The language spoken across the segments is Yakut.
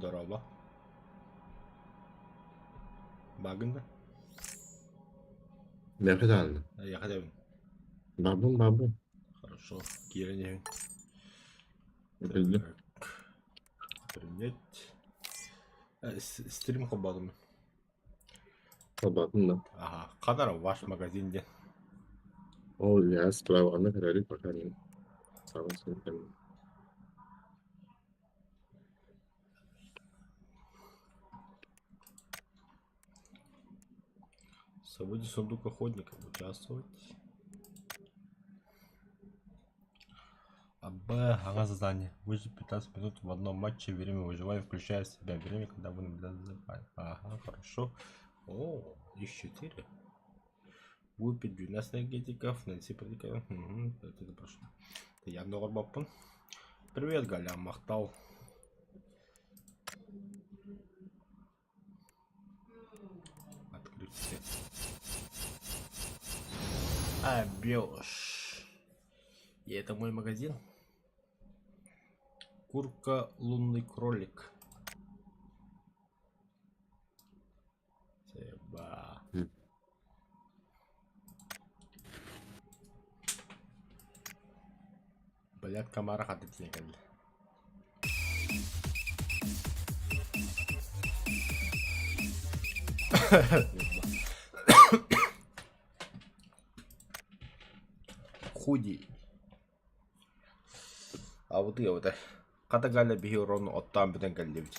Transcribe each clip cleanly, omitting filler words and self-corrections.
Дорообо. Баагын да? Миэхэ даҕаны. Эйиэхэ дэбин. Баабын баабын. Хорошо. Киирэн иһин. Этэллим. Так. Принять. Стрим холбоотум. Холбоотум да. Ага. Ханара ваш магазин диэн. Ол я справа аны көрөрү пока не саҕа сылдьан. Свободе сундук охотника участвовать. А Б. Ага задание. Выжить 15 минут в одном матче. Время выживания включая в себя время, когда вы наблюдаете. Ага, хорошо. О, их 4. Выпить 12 энергетиков, найти противника. Угу, это прошу. Я много Привет, Галя, махтал. Открыть все. Обёж. И это мой магазин. Курка лунный кролик. Себа. Блядь, комара хата тиийэн кэллэ. Худи. Абытый-абытай. Хата Галя биһи орон оттоон бүтэн кэллибит.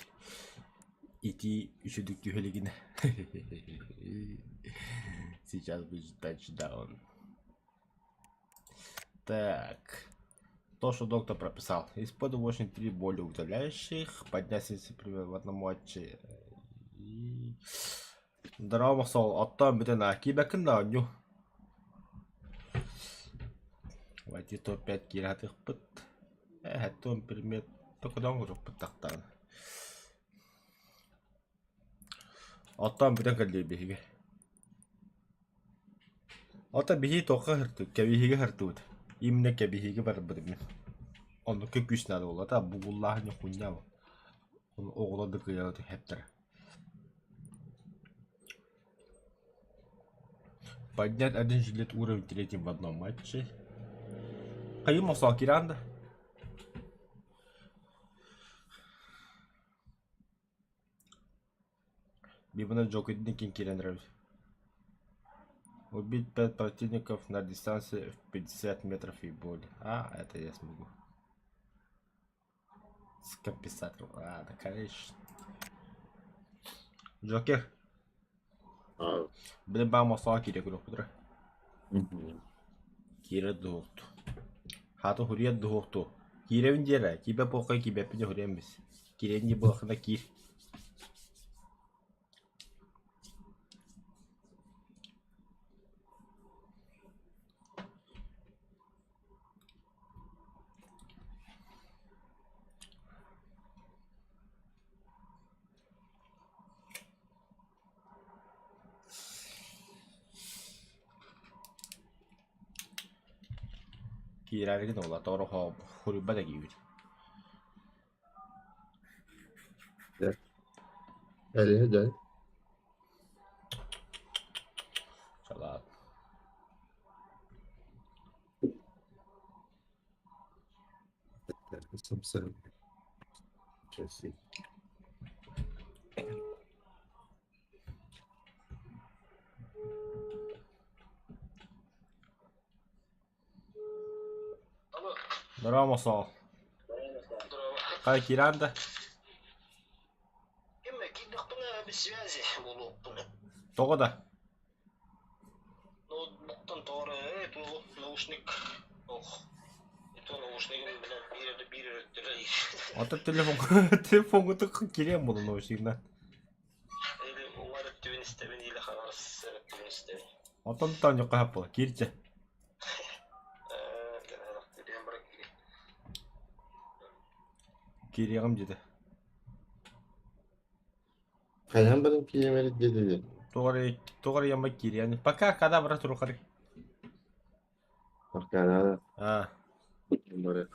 Итии үчүдүк түһэ илигинэ. Сейчас будет тачдаун. Так. То, что доктор прописал. Используй 8-3 более утоляющих. Поднять в одном матче. И... Здорово, сол. Оттоон бүтэн аа. Киибэккин да оонньуу. Войти топ-5 киирэ сатыахпыт. Э, он предмет токодон куруппут тахтаан. Оттоон бүтэн кэллиир биһиги. Ото биһиги туохха сыртыбыт, кэбиһиигэ сыртыбыт. Именно кэбиһиигэ барбытым мин. Оннукка күүс наада буолла бугуллааһын хуйня оҕолор да кыайа түһэптэрэ. Поднять один жилет уровень третий в одном матче. Хайым охсоо киирэн да? Бибана Джокердин ким киирэн эрэр Убить пять противников на дистанции в 50 метров и более. А, это я смогу. С компенсатором. А, да, конечно. Джокер. Аа. Били баам охсоо киирэ көрүөхпүтүрэ. Мгм. Киирэ дуһуохту. Хаата хурият дуһуохту. Киирэбин диэрэ, киибэ буолка киибэппин хуриям бис. Киирэн дии буолахына киир. Киирэргин уола тоҕо хоруйбат эргийбит Эрэ дьэ. Салаат. Сымсыһын. Чэсси. Здорово, Мосол. Хай киирэн да? Тоҕо да? Ноутбуктан тоҕо эрэ наушник ох то наушнигым билэн биир эрэ биир өрүттэрэ Ото телефон телефоҥҥутук кириэн буолла наушнигынан. Или уҥар өттүбүн истэбин или хаҥас өттүбүн истэбин. Отон тоонньукка хаппыла киирчэ. Киириэҕим дьиэтэ. Хайаан баран киирэмэрит диэтилэр. Тоҕо эрэ ямма киириэн. Пока когда брат рухары. Пока надо. А. Бары.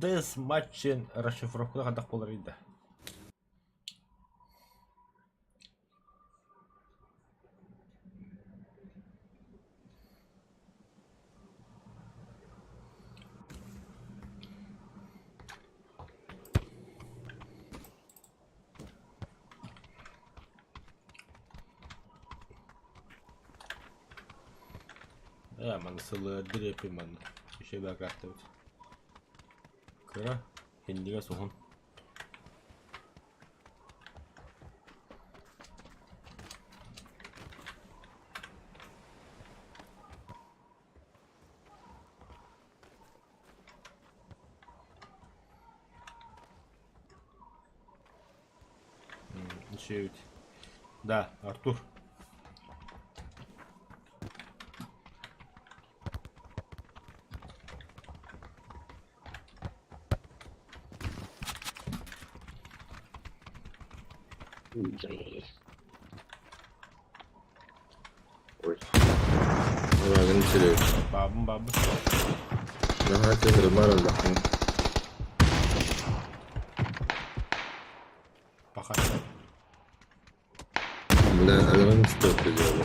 Deathmatch диэн расшифровката хайдах буоларый да? Ээ, маны сылыардыр эпи манна. Үчүгэй баҕааттабыт. Кыра, иннигэ суһун. Үчүгэй Да, Артур. Ой. Араҕын сири. Баабын баабын. Наһаа кыһырмар аллахын. Пока. Бля, аҕам стоп делал.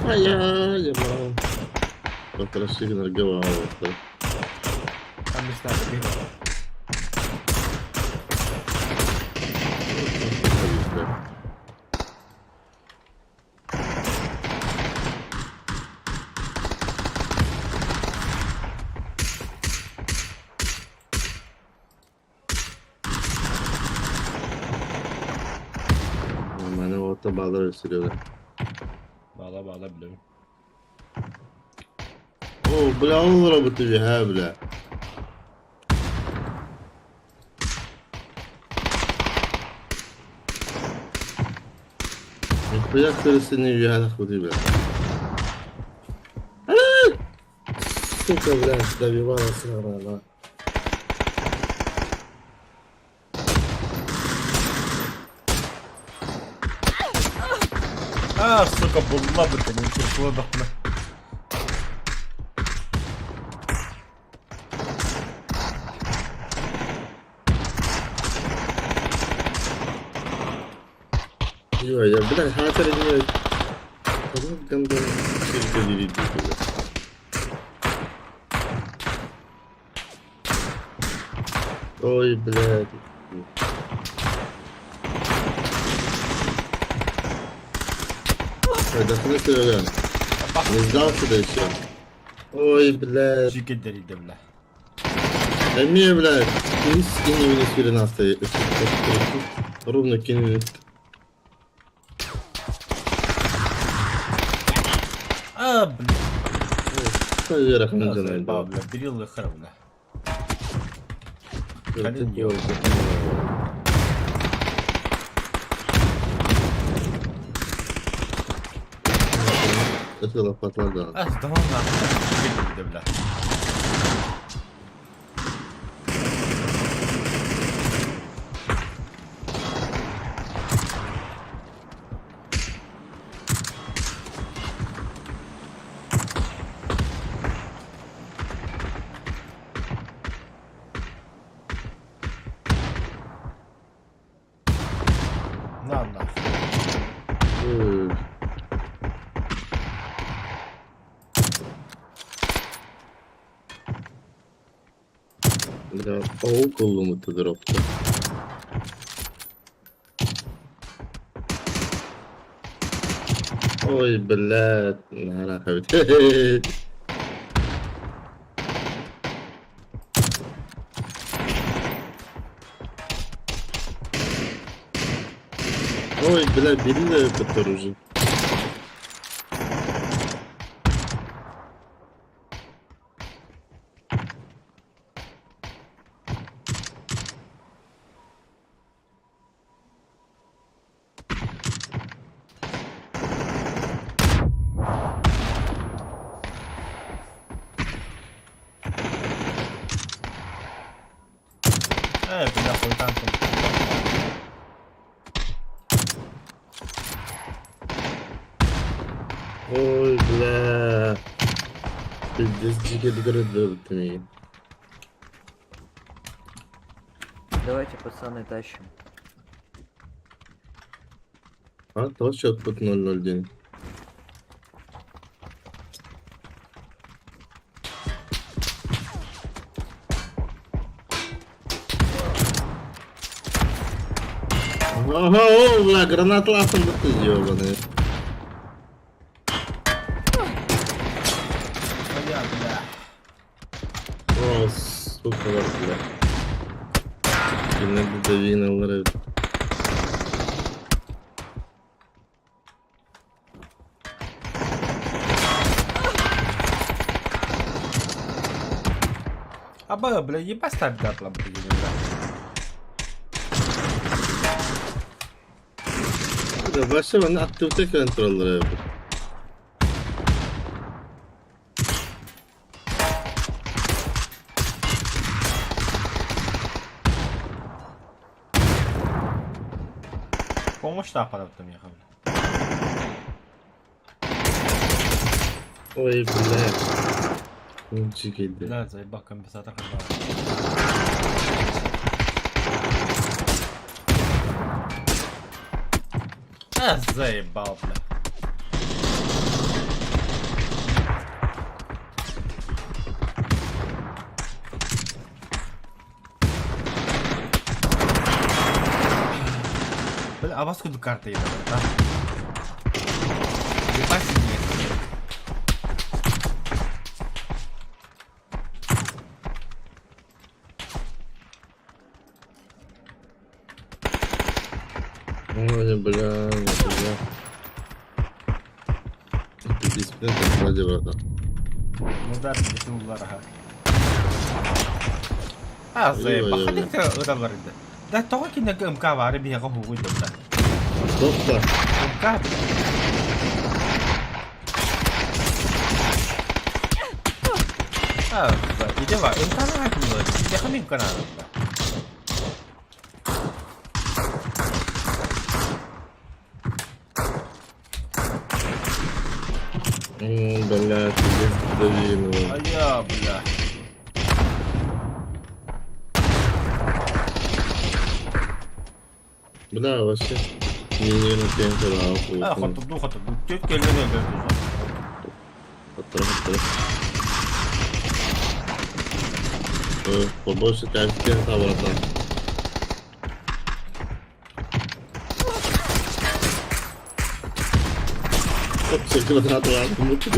Ай-яй, ебал. Попроси наргивал. Там не знаю, бегал. Маны орто балдар өстүрүлэр. Bağla bağla biliyorum. О, бля, ол роботы үөһээ, бля. Нихуя сырысыны үөһээ тахпытый, бля. Сука, бля, добивалась рано. А, сука, булла бит, не курсула. Ё, я, бля, хатер не... Ханнык гандон сиргэ дириди, бля. Ой, блядь. Ой, да смысле, не сдался да еще. Ой, блядь. Чикет бля. Да не, блядь. Кинь вниз 13. Ровно кинь вниз. А, бля. Вера Заебал, бля, берил хер, бля. Это лопата, да. А, да нахуй. Бля. На нахуй. Бля, паук улумыты дропта. Ой, блядь, нахера хабит. Ой, бля, бери да этот оружие. Бля, хуй там там. Ой, бля. Пиздец, дикий догородный. Давайте, пацаны, тащим. А, то счет под 0-0 Ага, о, бля, гранат ласом да ты ебаный. Бля, бля. О, сука, бля. Кино бля. Аба, бля, ебать ставь датла, бля, бля. Вообще, он активте контроллер. Помощь та падав меха, бля. Ой, бля. Дикий, да. Бля, заебал компенсатор хапал. А, заебал, бля. Бля, а вас куда карта ебать, а? Ебать нет. Ой, бля, бля. Пиздец, бля, вроде братан. Ну да, пиздец, ага. А, заебал. Хадик ыталар иде. Да, тоҕо кинеге МК баары биһиэхэ хугуй да. Стоп, МК. А, иде ба, МК на хакмы. Иде хам МК на. Бля, пиздец, дави, А я, бля. Бля, вообще. Не, не, на пенсию, А, хотурду, хотурду. Төт келген өлдөрдү. Хотура, хотура. Побольше коэффициента, братан. Вообще квадрат, ладно, ну ты.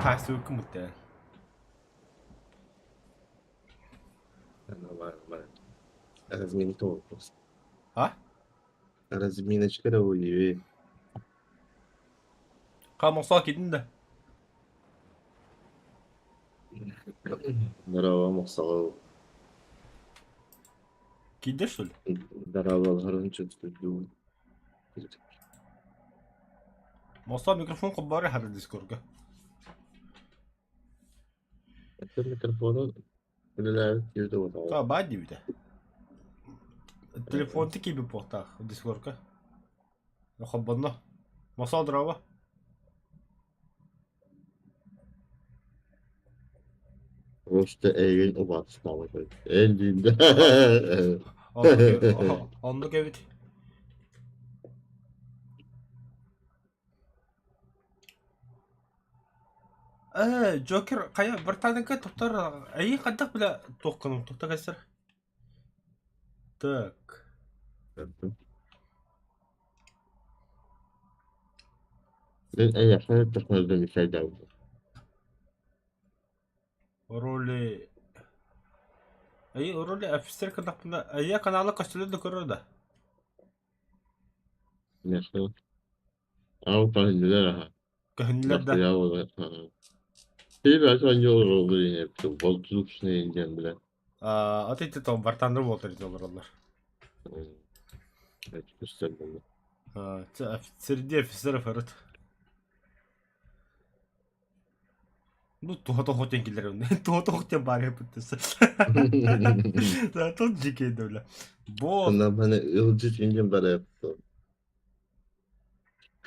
Тасуу кымыты. Нормально, нормально. Разминка вопрос. А? Разминочка уеби. Камосал кидин да. Здорово, Мухсалов. Киде что ли? Здорово, Гаранчик, Мосал микрофон кобары хары дискорга. Это микрофону үлэлээбит киһи буолла. Та баа дибите. Телефон тики би похтах дискорга. Хоббонно. Мосал здорово. Просто эйгин убатыстаабыт. Элдинде. Онну кебит. Э, Джокер, кая биртаныкы токтор, эй кантак била токканым токта кайсыр. Так. Эйяхны тохнодун исайдау. Роли Эй, роли офицер кандак Эй, каналы костюлы да көрөр да. Нехне. Ау тахинилер аха. Көһүннүлэр да. Я вот. Ти бәсен жол oldu yine. Воздушный диэн биле. А, ат ити том бартанды болтыр олар. А, среди офицеров эрет. Ну, туһа тоҕо диэн киллэрэн, туһа тоҕо диэн баар эппиттэр. Тут дьикэй да бля. Бо Онно ыалдьыт индин барыаппыт.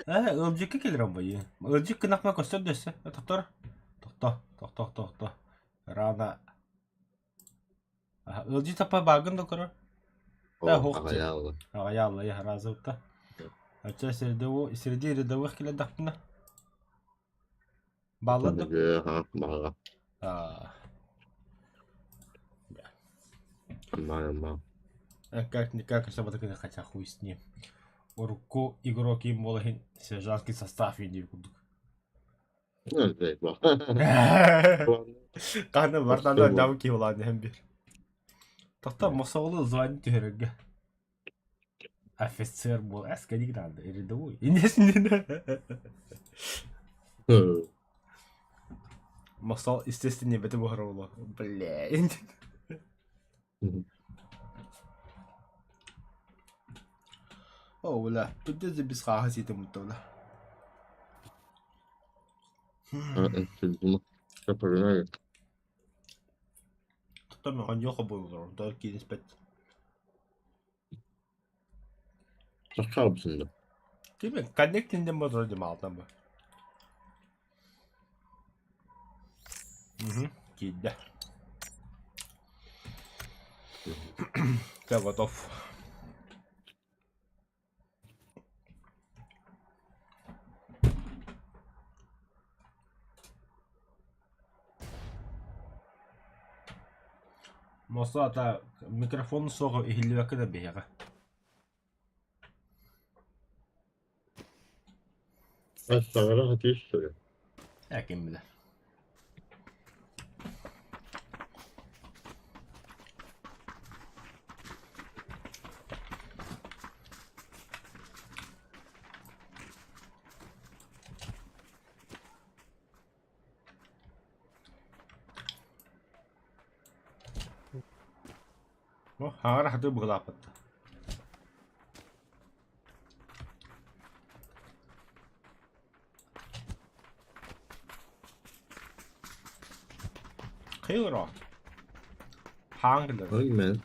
Ээ, ыалдьыкка кэлэр байы. Ыалдьык гынахма көстөр дөссө. Тохтор. Тохто, тохто, тохто. Рана. Ыалдьыт апа баагын да көрөр. Э, О, аҕайаалла. Аҕайаалла, я разывта. Оччо среди среди рядовых кэлэдэхпинэ. Бааллар да? Баҕа. Аа. Ама, Как-никак, чтобы так хотя хуй с ним. Урукку игрок им буола иһин сержантский состав диир курдук. Ханна бартан дам киһи иһэн биир. Тохтоо мосоҕолу звание түһэрэргэ. Офицер буол эскэдик надо рядовой. Мосол естественно бэти буһароло. Бля. О, бля, пиздец без хааһы сиэтим бутта, бля. Тотон оонньуу хобуоллар, онтон киириспэт. Сахалбысында. Кими? Коннектинг диэн буолар дии маалтан бу. Мгм, киирдэ. Все, готов. Мосо ата микрофон суоҕа иһиллибэккэ да биһиэхэ. Саҕара хатыыс суруй. Ээ ким билэр. О, хаҥара хатыы быгылааппыт. Кыйыро. Хаан кэлэр. Ой, man.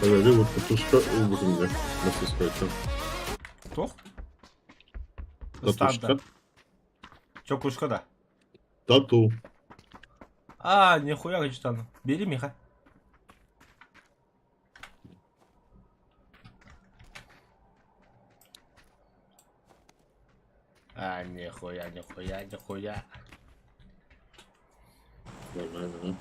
Öyle bu tutuşka ылбытым дьэ, мастерскойга. Туох? Татушка. Чокушка да. Тату. А, нихуя качтан. Бери, Миха. А, нихуя, нихуя, нихуя. Нормально.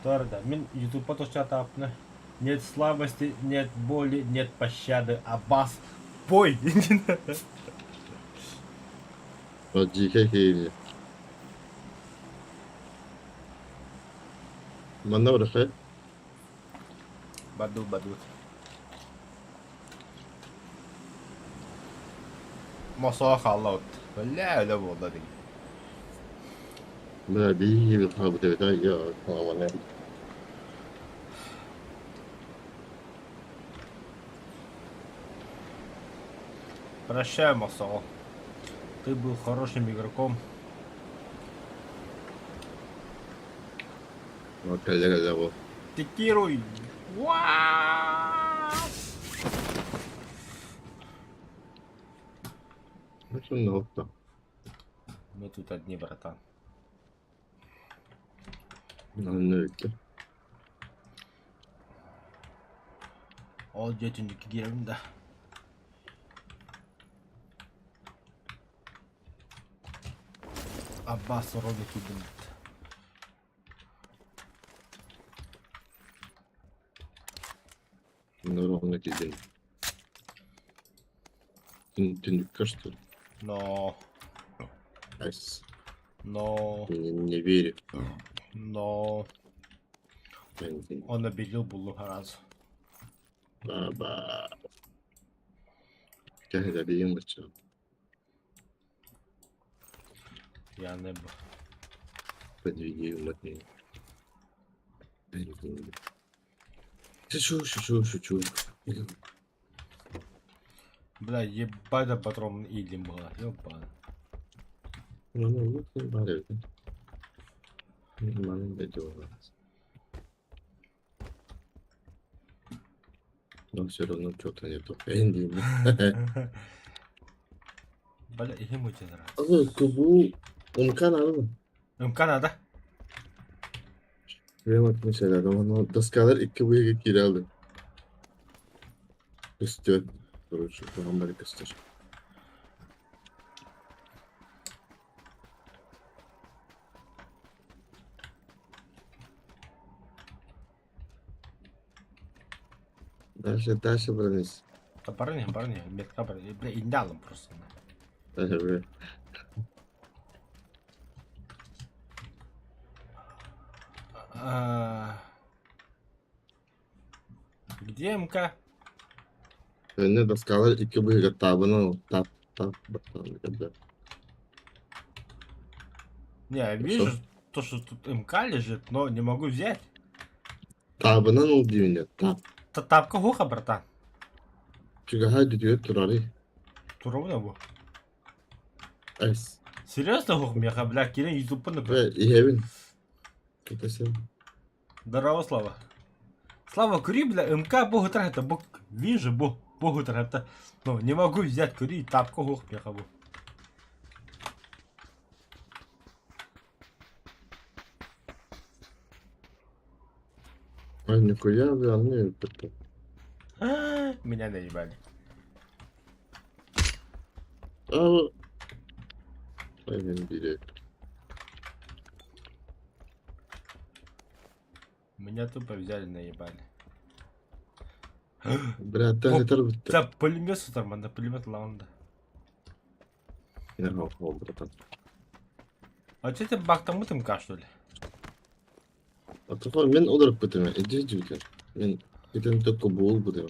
Торда, мин ютубка тосчатааппына нет слабости, нет боли, нет пощады, Аббас, пой! Дьиикэй киһини. Манна барыхай. Баду, баду. Мосоо хаалла от. Бля, өлө буолла дии. Бля, биир хаалбыт эбит я хаалана. Прощай, Мосоо. Ты был хорошим игроком. Кэллэ кэллэ бу. Тикируй! Уа! Сонно Мы тут одни, братан. Манна бүттэ. Ол дьиэтин киирэбин да. Аббас ровно киирдим. Ровно тиийдим. Түннүккэ что ли? Но. Айс. Но. Не, не верю. Но. Он обелил буллу раз. Баба. Кэһэ эбиим бачча. Я не б. Подведи меня. Шучу, шучу, шучу. Бля, ебать, да патрон или было. Ёбан. Ну, ну, ну, бары. Нормально дойдёт. Но все равно что-то не то. Энди. Бля, ему тебе нравится. Азы кубу умкан алым. МК надо. Прямо mesela onu доскалар икки буйга кире алды. Көстөр. Короче, туган бары көстөр. Дальше, дальше, бронись. Да парни, парни, метка, бля, бля, индалом просто. Дальше, бля. А, Где МК? Önüne доскалар икки буйга табын ал. Тап, тап, братан, когда. Не, я вижу то, что тут МК лежит, но не могу взять. Табынан ол деймін, тап. Та тапка глухо, братан. Чугаһа дүтүгэр турары. Туровна бу. Айс. Серьезно, глух, меха, бля, кирин ютуб Бля, иһэбин. Кытасен. Здорово, Слава. Слава, кури, бля, МК богу трахата, бог, вижу, бог, богу трахата. Но не могу взять, кури, тапку глух, меха, бу. Ай, нихуя, бля, ну это. Меня наебали. А, Ай, мен бире. Меня тупо взяли, наебали. Бля, та Оп. хетер бітті. Да, пулемет сутарман, да, пулемет лаунда. Не, о, братан. А что ты бак там МК, что ли? А то мен оларып бітіме, иди жүйкен. Мен кетен төккі бол бітіме.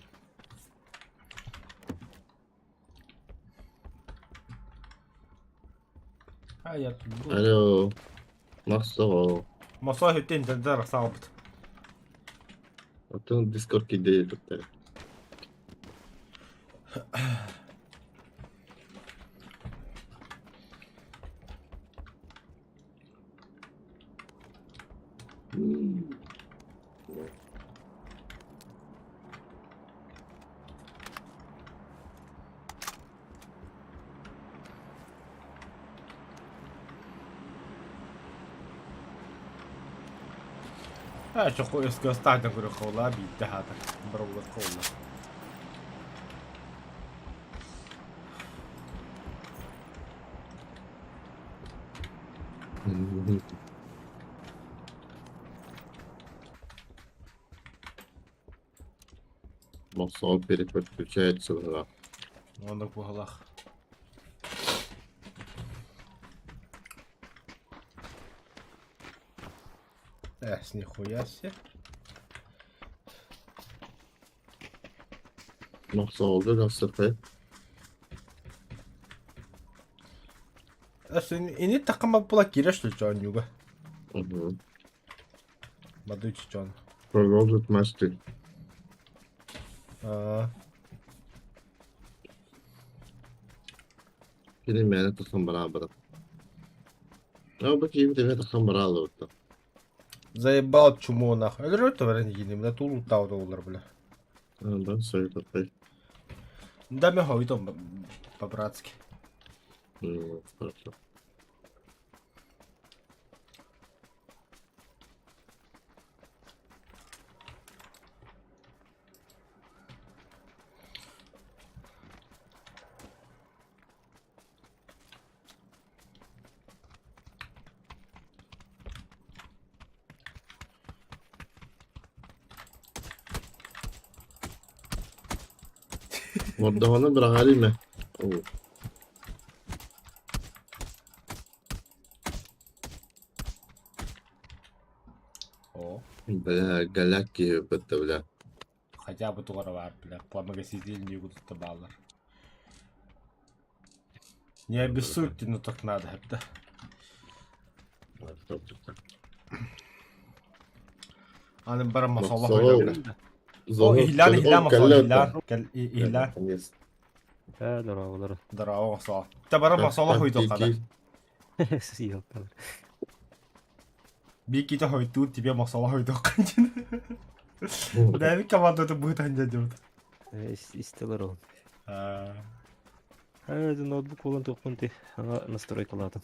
А, я тут был. Алло. Мақсұға. Масой хөттен дәндар салбыт. Атын Дискорд идея бітті. А, что хуй скостать, говорю, хула, бить, да, так, брал хула. Мақсұға переключается в Он так в углах. Эх, нихуя себе. Мақсұға жақсы А что, и не такама была кира, что ли, чё, нюга? Угу. Мадучи, чё. Продолжить мосты. А, Кини мээнэ тахсан бараабыта. Аа бу киһи эмиэ тахсан бараалыбыта. Заебал чмо нахуй. Это это вареники, бля, тулу тау доллар, бля. Аа да, союз Да, меха, и то по-братски. Ну, хорошо. Мордоҕону быраҕаарый мэ. Оо. О, Бля, голяк киһи бытта, бля. хотя бы тугара баар, бля, пламегаситель кутта бааллар. Не обессудьте, но так надо, это. Аны баран масалла Махсал. О, иһиллээн, иһиллээн, махсал, иһиллээн. Кэл, иһиллээн. Э, здорово, Здорово, махсал. Та баран масалла хуйдуоххана. Съелкалар. Биир хойтуур тебе махсала хуйдуоххан диэн. Бэйэбит командата быытан дьэ Истелер ол. А, Это ноутбук болан туохпун ти. Ана настройкалаатым.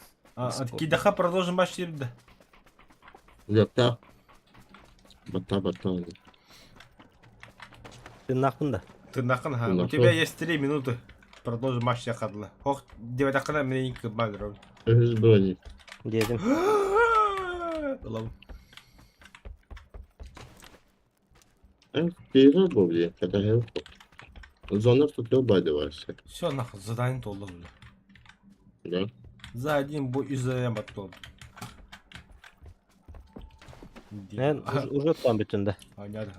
Кидаха продолжим матч да. Лепта. Батта, батта. Тыннаахпын да. Тыннахын ха. У тебя есть 3 минуты. Продолжим матч якадла. Ох, девятакына мне не баллер. Үһүс броник. Диэтим. Лав. Пиво бобли, это Зона тут любая девайся. Все, нахуй, задание толду, бля. Да? За один бой и за батон. Мен уже там бүтүндө.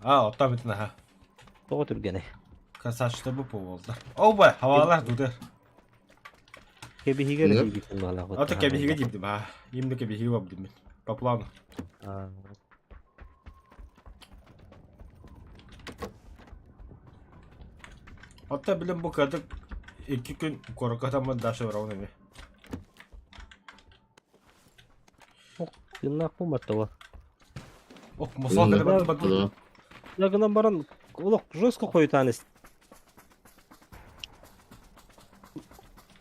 А, оттан бүтүн аха. Тоҕо түргэнэй. Красавчик бу болду. О, бай, хавалар дуды. Кэбиһигэ эрэ тиийбитин баалаах. Ата кэбиһигэ диибдим а. Именно кэбиһигэ бабдым мен. По плану. Hatta билим бу кадык 2 күн куоракка даша барабын эми. Тыыннаах баттаба. Ох, масал кэлэ бат бат. Да. Ягынан баран олох жестко хойтаан ис.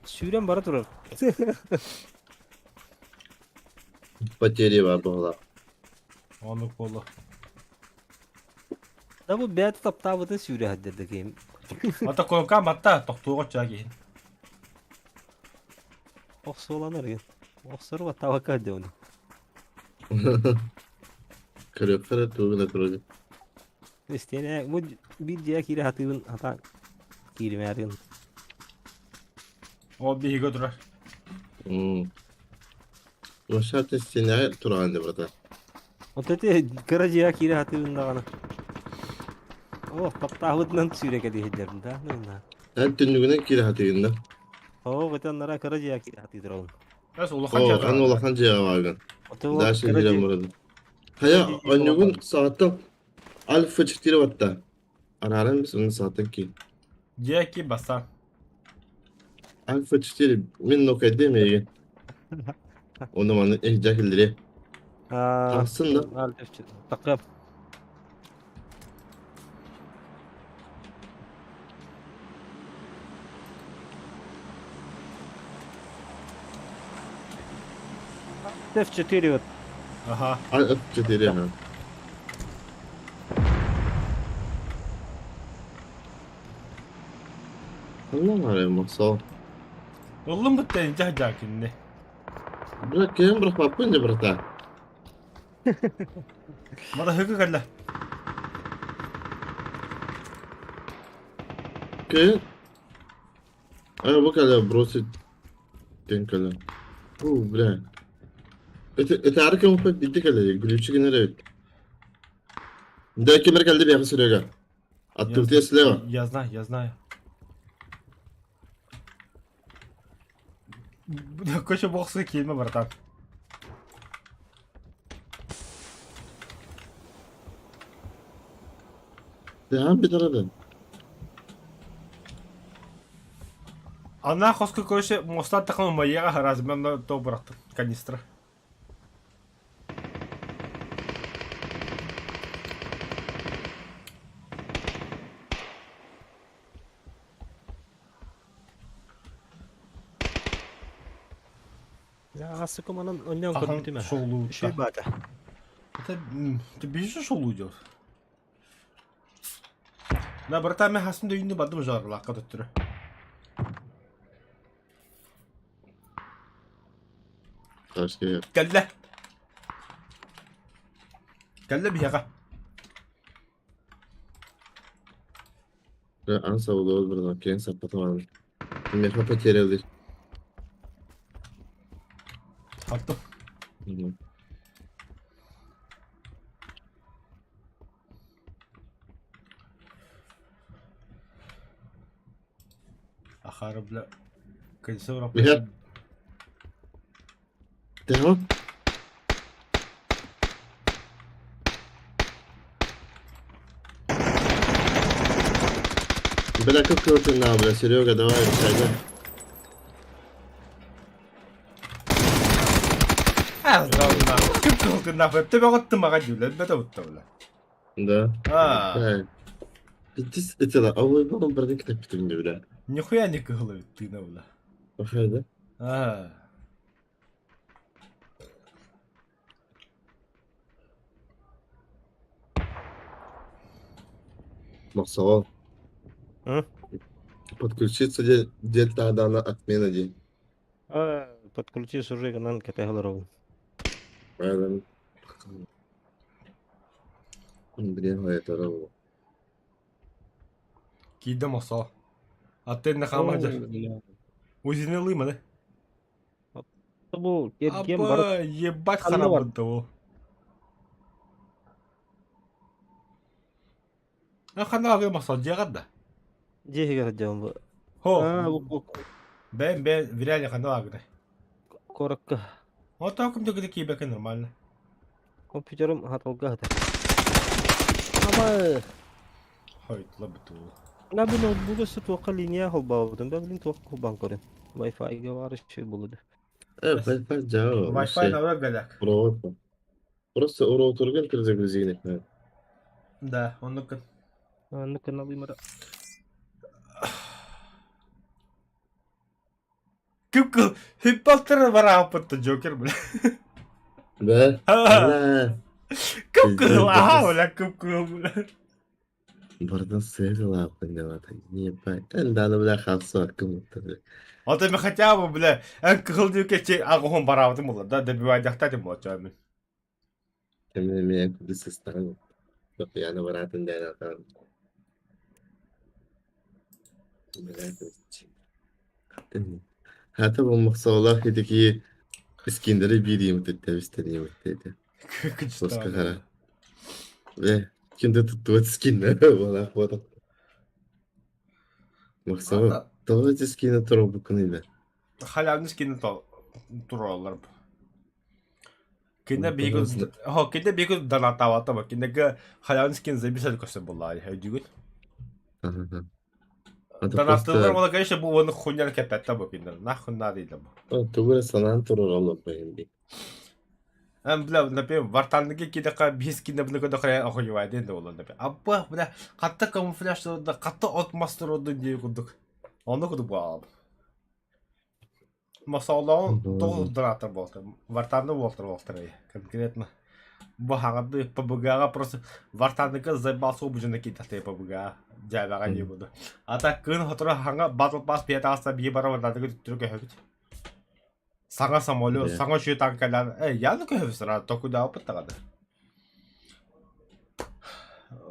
Сүүрэн бара турар. Потери была. Оны болу. Да бу бэт таптаабыты сүүрэ хаддерде кийим. Ата куоракка матта тохтууга чаа киһин. Охсуоланар ген. Охсору баттаабакка хадде оны. Көрөккөрө тугуна турады. Истиэнэ бу биир дьиэ киирэ хатыыбын хата кииримээрин. О, биһигэ турар. Лошадь стеня туран брата. Вот эти кыра дьиэ киирэ хатыыбын даҕаны. О, таптаабытынан сүүрэ кэлиһиллэрин да, ну на. Эн түннүгүнэн киирэ хатыгын да. О, бытаннара кыра дьиэ киирэ хатыытыр Эс улахан О, дьиэ ан улахан дьиэҕэ бааргын. Ото Дальше кыра киирэн дьиэ барады. Хайа, онньугун саҕаттан Альфа 4 батта. Арааран біз оны саҕаттан киин. Дьиэ ки басан. Альфа 4 мин нокайдым эйигин. Оны маны эһдьэ киллире. А, Тахсын да. Такып. F4 вот. Ага. Альфа 4 ха. Ханна баар махсал. Ыллым быттан дьah кинне. Бра кем бырахпаппын дьэ брата. Мада хыгы кэллэ. Кем? А бу кэлэ бросить тен кэлэ. О, бля. Это арка упа бидди кэлэ, глючи генерит. Да кемер кэлди бияха Серега. Оттуда слева. Я знаю, я знаю. Көчө боксы киирмэ, братан. Да, бит Ана хоско короче моста такын мояга размен то бырахтым канистра. Я асыкым анан оннан Ахан көрбүтүм. шоулу. Шүй бата. Это ты бежишь шоулу идет? Да, братан, мен хасымда үйүндө бардым жарылаққа төттүрү. Ташке. Кэллэ. Кэллэ биһиэхэ. Ан сабыллыбыт бырдах киэҥ саппатаҕын. Миэхэ потерялый. Аттым. Ахара, бля, кольцо Миһэ. Теһо? Бля, как круто на, бля, Серега, давай, решай, Да. Ким кылгын нахуй? Төбөҕөттүм аҕа дьүүлэн бөтө бутта бля. Да. А. Пиздец, это, а вы был бардак китап бля. Нихуя не кыһылы тыына бля. Похай, да? А. Махсал. М? Подключиться де дельта дана отмена день. А, подключи уже канал категорию. Правильно. Блин, это равно. Киирдэ мохсоо. Аттыын хаамаадьар. Узины ылыы маны. Бу кем бар Апа, ебать Ханна бар? харабыт ол. А ханна алы мохсоо дьиэҕэр да? дьиэһигэр дьон бу. Хо, А, бу бэйэм бэйэм в реале ханна агына. коротко. Вот так кым да киибэкэ нормально. Компьютерым хатылга хата. Ама Хой, тыла бутуу. на бу ноутбуга сытуаққа линия холбаабытын. Бә билин туақ холбаан көрөн. Wi-Fi-га бар ши булды. Wi-Fi Java Wi-Fi вообще. навра галяк. Проводка. Просто роутерген кирзегүзигин Да, оннук. Аны каналы мара. Кып хиппалтыр барааппытта Джокер, бля. Да? Бля. Кып кыл, аха, бля, кып кыл, бля. Бардан сыгыла поняла. Не ебать. Да, ну бля, хавсо, кому-то, бля. Ото мен хотя бы, бля, эн кыл диүке агохон бараабытым була, да, добивай дяхтатым була чомен. Меня меня куда составил. Я на баратын да там. Хата бу махсалах идеки Искендери биир мөтөттәбистен емөттәйде. Соска хара. Бе, кимде туттубат скинне бала бода. Махсала, давайте скинне туруп букуны бе. Халявны скинне то туралар. Кине биги хо кине биги донатавата ба кинеге халявны скин забисал көсө булар өйдүгүн. Донаттылар була, конечно, бу оны хуйня кепетте бу кине. Нахуй надо иде бу. Тугура санаан турар олоппайын. Эн бля, например, вартанныгы кидака бис кине бны көдө хая охуевай ден де болар, например. Абба, бля, катта камуфляж да катта от мастер оду дии курдук. Оны курдук бу. Масалдаун тоғыз донатор болты. Вартанды болтыр болтыр конкретно. Бу хагады ПБГ-га просто вартандыкы заебался обужына китаты ПБГ. Жабага не буду. А так кын хотура ханга Battle Pass пиет аста бии бара вартандыкы түттүрү көһөбүт. Саңа самолет, саңа шүй танкалар. Эй, яны көһөбүт сара, токуда опыттагады.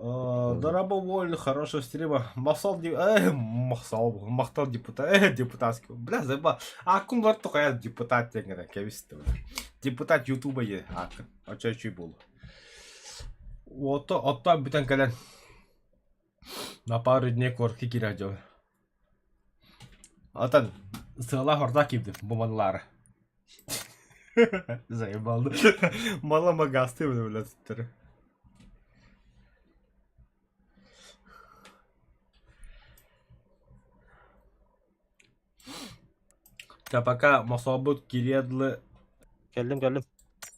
Дорабо хорошего стрима. Масал, Масал, мактал депутат, депутатский. Бля, заеба. А кумлар только депутат теңгере, кебисти. Депутат Ютуба е, акын. Ача чүй болу. Ото, отта бүтән кэлэн. На пару дней корки кире Атан, сыла хорда кибди, бу маллары. Заебал. Мала магасты, бля, туттары. Та пока масабыт киредлы Келдим, келдим.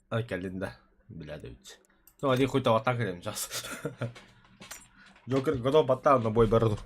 А, келдин да. Бля, да ведь. Ну, один хуй то атака сейчас. Джокер готов батал на бой бороду.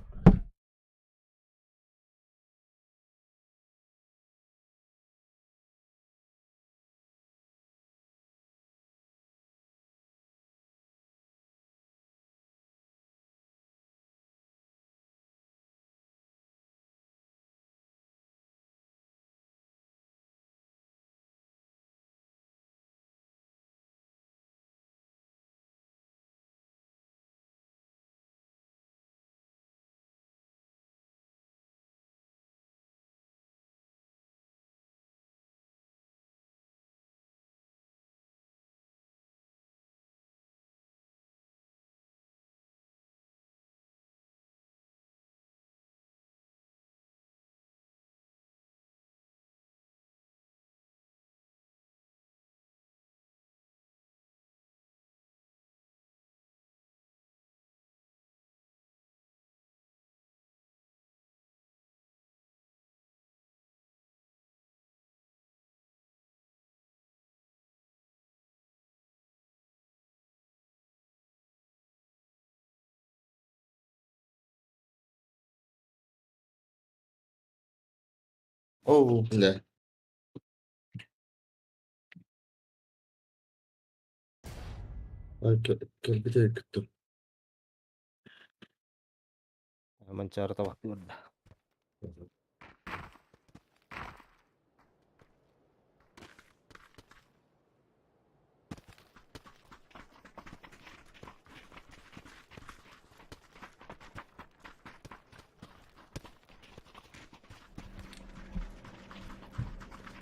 О, бля. Кэлбит кыттым. Манчаары табахтыы барда.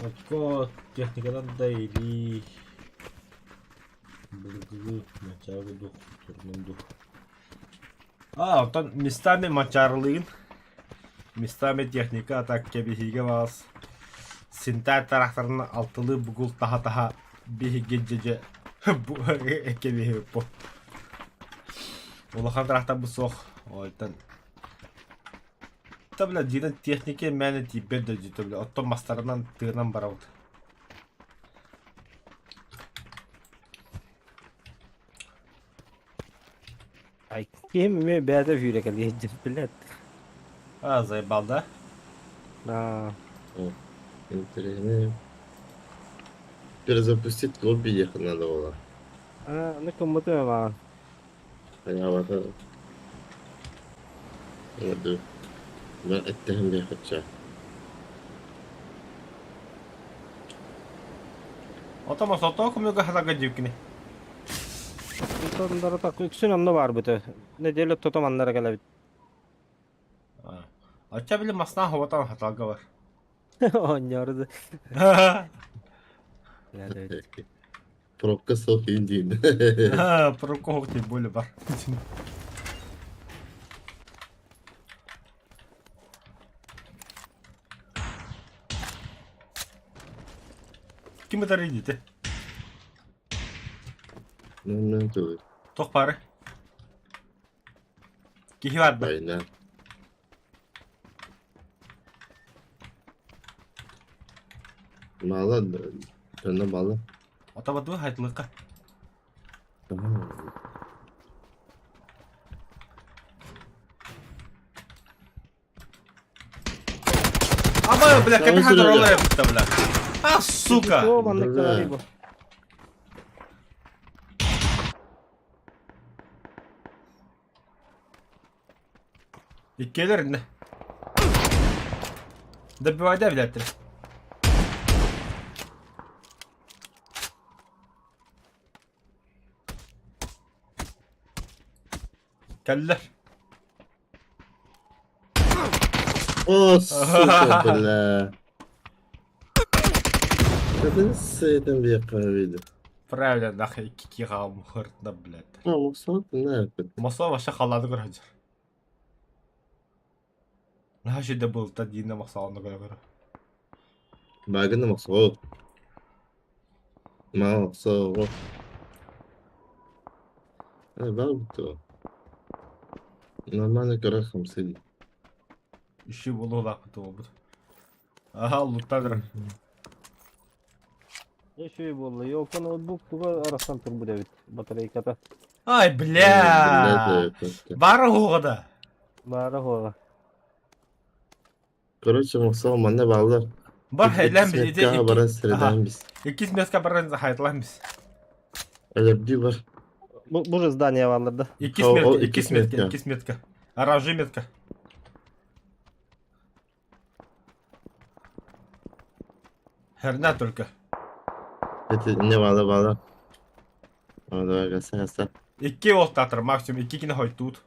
Очко техниканан да илии былыргылыы Манчаары дух турунан дух. А, оттон местами Манчаарылыын местами техника так кэбиһиигэ баас синтар тарахтарын алтылыы бугул таһа-таһа биһиги дьэдьэ кэбиһиппут. Улахан тарахтарбыт суох. Ойтон Та бля дьиэнэн техника мээнэ тиийбэт да дьиэтэ бля оттон мастарынан тыынан барабыт. Ай, ким эмиэ бэйэтэ сүүрэкэлии сылдьар, блядь. А, заебал, да? Да. О, интересно. Перезапустить лобби ехать надо было. А, ну кому-то маған. Хайаабата. Ду. Мен эттэһим биэхэтчэ. Отомо сото көмөгө хатага дьиэккини. Онтон так үксүн онно баарбыт. Неделя тото маннара кэлэбит. Оччо били масна хоботон хаталга бар. Оонньоору да. Пробка суох иин диин. Пробка суох тем более бар. Ким ытар идите? Ну, ну, Туох баары? Киһи барда. Война. Мало, дьоно мало. Отободуу хайдылыкка. Ама, бля, капихан роллер бля. А, сука! Бля. Иккиэлэр иннэ. Добивайда билээттэр. Кэллэр. О, сука, бля. Это с этим века Правильно, нахуй кики хаамыхыртна, блядь. А, Муксат, на, Мосо вообще халлааны көрө сылдьар. Наһаа үчүгэй былта диинэ махсаҕаны көрө-көрө. Багына мохсоҕо. Маа мохсоҕо. Э, баар Нормально көрө хамсый. Иши буолуохтаахпыт буолбут. Аха, луттан Үчүгэй буолла. Ёлка ноутбук туга арахсан турбут эбит батарейката. Ай, бля! Бара уоҕа да. Баара хуоҕа. Короче, мохсоҕо манна бааллар. Бар хайлаан бис ити Иккис баран средаан бис. Иккис меска баран хайтлаан бис. Өлөрдүү бар. Бу бу же здание бааллар да. Иккис метка, иккис метка, иккис метка. Оранжевый метка. Херня только. Это не баала баала. А, давай, гаса, гаса. Икки уолтаатар максимум икки кини хойтуут.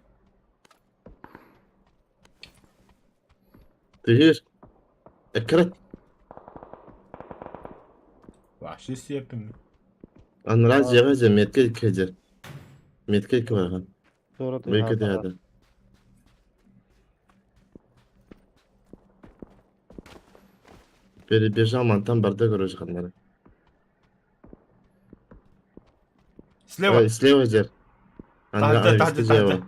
Түһүр. Экрат. Вообще сиэппин. Анараа дьиэҕэ дьэ метка икки дьэ. Метка икки барахан. Туора Бэйкэ тыаһаатаҕа. тыаһаата. Перебежал мантан барда короче ханнары. Слева. Ой, слева дьэр. Анна Таһырдьа, таһырдьа, Ависта таһырдьа. дьиэҕэ.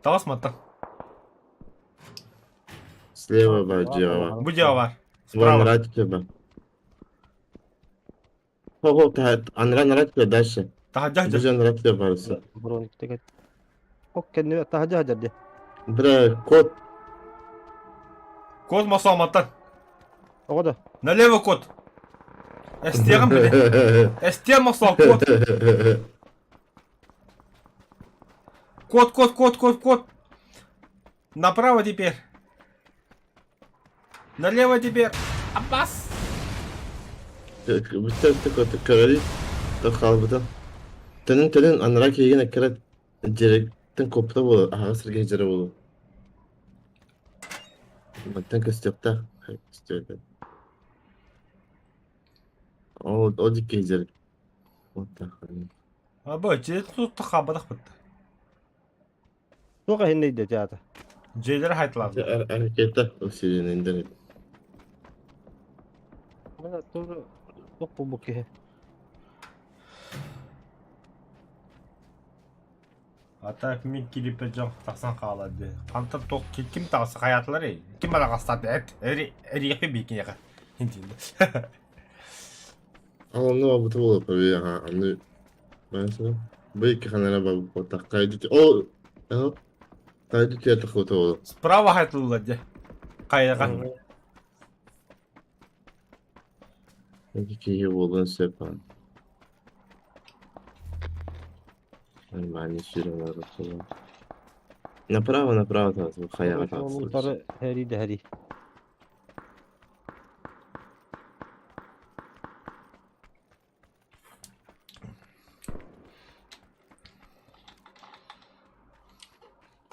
Таҕыс мантан. Слева бар дьиэҕэ. Бу дьиэҕэ бар. Вон Справа. рад тебя. Хо-хо, та анра нарад тебя дальше. Таһырдьа Бу сылдьар. дьон нарад тебя барысы. Броник тегет. Ок кэннибэ таһырдьа сылдьар дии. Бля, кот. Кот мосоматтан. Оҕо да. Налево кот. Эстиэҕим били. Эстиэм мосо кот. Кот, кот, кот, кот, кот. Направо теперь. Налево теперь. Аббас. Бүттэ бүттэ кот көрөрүй. Тох хаалбыта. Төнүн төнүн анараа киһигин эккирэ дьиэрэктэн куоппута буолуо, аһаҕас сиргэ сылдьара буолуо. Мантан көстүөхтээх. Көстүөхтээх. Ол ол дьикки сылдьар. Вот так. Аба, дьиэ тутта хаалбатах бытта. Туох иһиннэйдэ театр? Дьиэлэри хайтылаатылар. Ракета усиленендер. Бля, тоже туох буолбут киһи. А так мин килиппе дьон тахсан хаалар дии. Хантан туох ким таҕыста хайаатылар эй? Ким араҕастаата эт эриэхпи биикиниэхэ. Интиинде. Ал онно барбыта буолуо побе аха аны баасына бу икки ханара барбыттах кайдыт о э кайдыт таххыта буолуо. Справа хайтылылар дии. Хайаҕа. Ики киһи буолуон сөп аан. Нормально сүүрэн Направо, направо таас хайаҕа таҕыстылар. Утары хэрий да хэрий.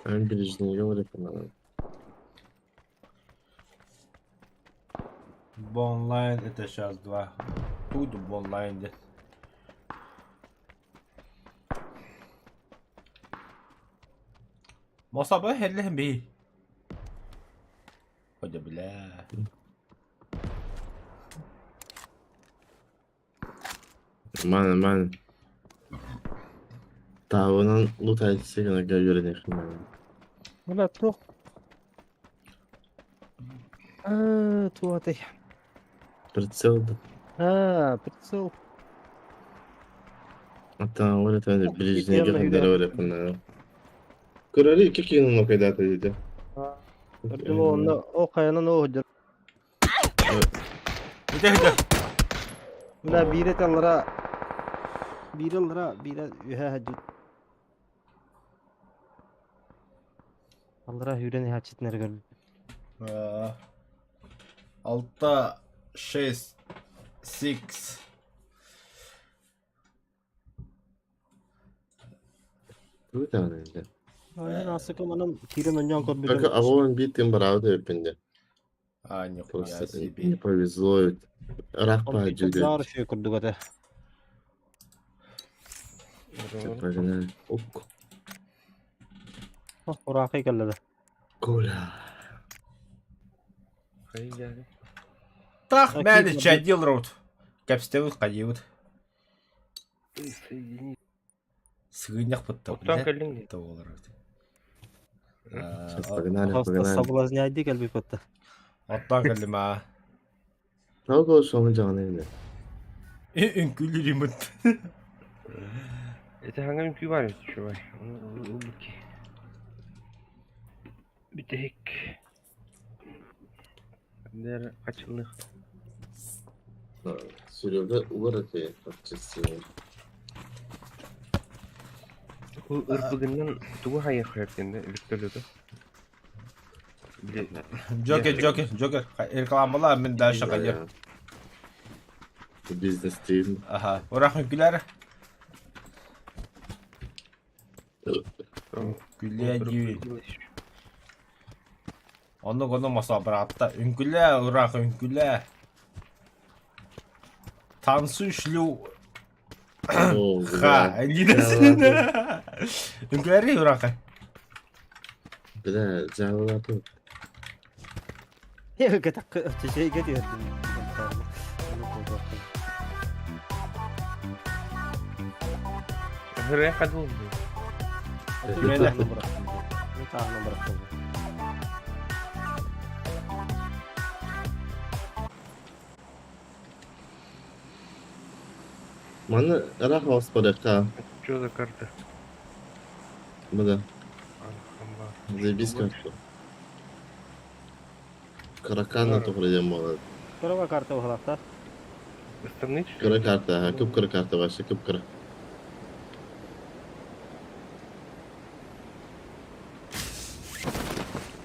Ben ближнего говорю, Бонлайн это сейчас два. Тут бонлайн де. Мосаба хеллэһин биһи. Ходя бля. Нормально, нормально. Таабынан лутайсы гына үөрэниэххин наада. Бля, туох Аа, туох этэй? Прицел да. Аа, прицел. Оттон ол это ближнего Итиэннэ ханнара үөрэххин наада. Көрөрү икки киһини нокайдаата диэтэ. Көрдүм онно ол хайанан ол сылдьар. Ити ити. Бля, биирэ аллара биирэ аллара, биирэ үөһэ сылдьар. Аллара сүүрэн иһээччитин эрэ көрбүт. Алта, шесть, six. Тугу даҕаны иллэ. Айан аасыка манан киирэн онньоон Только көрбүтүм. авон биир тыын бараабыт эбиппин дии. А, нихуя Просто себе. не повезло ведь. Ыраах баҕа Компьютер дьүлүт. баар үчүгэй курдук этэ. Погнали. Ок. Ураахай кэллэ да. Коля. Так, Окей, мэли ладно. чадил роут. Кэпстэбит хайыбыт. Сыгынньах бытта Оттон кэллиҥ дии. буолар Сейчас погнали, Просто погнали. соблазняйды кэлбит батта. Оттон кэллим аа. Того соҥу дьаҕаны билэр. Үҥкүүлүүр Ити хаҥа үҥкүү баар эбит үчүгэй. Ону ылбыт киһи. Бүтэһик. Ханна эрэ хачыллыах. Серега угар этэ фактически. Ол ырбыгынан тугу хайыахха диэн вертолету? Били Джокер, Джокер, Джокер. Рекламалаа мин дальше хайыр. Бизнес тиим. Аха. Урах үҥкүүлэр. Үҥкүүлээ дии. Оннук ону маса быраатта. Үҥкүүлээ, ураах үҥкүүлээ. Танцуй шлю О, ха. бля. Үҥкүүлэри ураах. Бля, дьаалалаатым. Кэтэх кэтиһэр. Ыһырыа хадыл дуу? Маны ыраах оспорекка. Что за карта? Бу да. Алхамба. Заебись как. Каракана тоҕо диэн буолар. Кыраба карта быһалаахтар. Остальные что Кыра ли? карта, аха, кып-кыра карта вообще кып-кыра.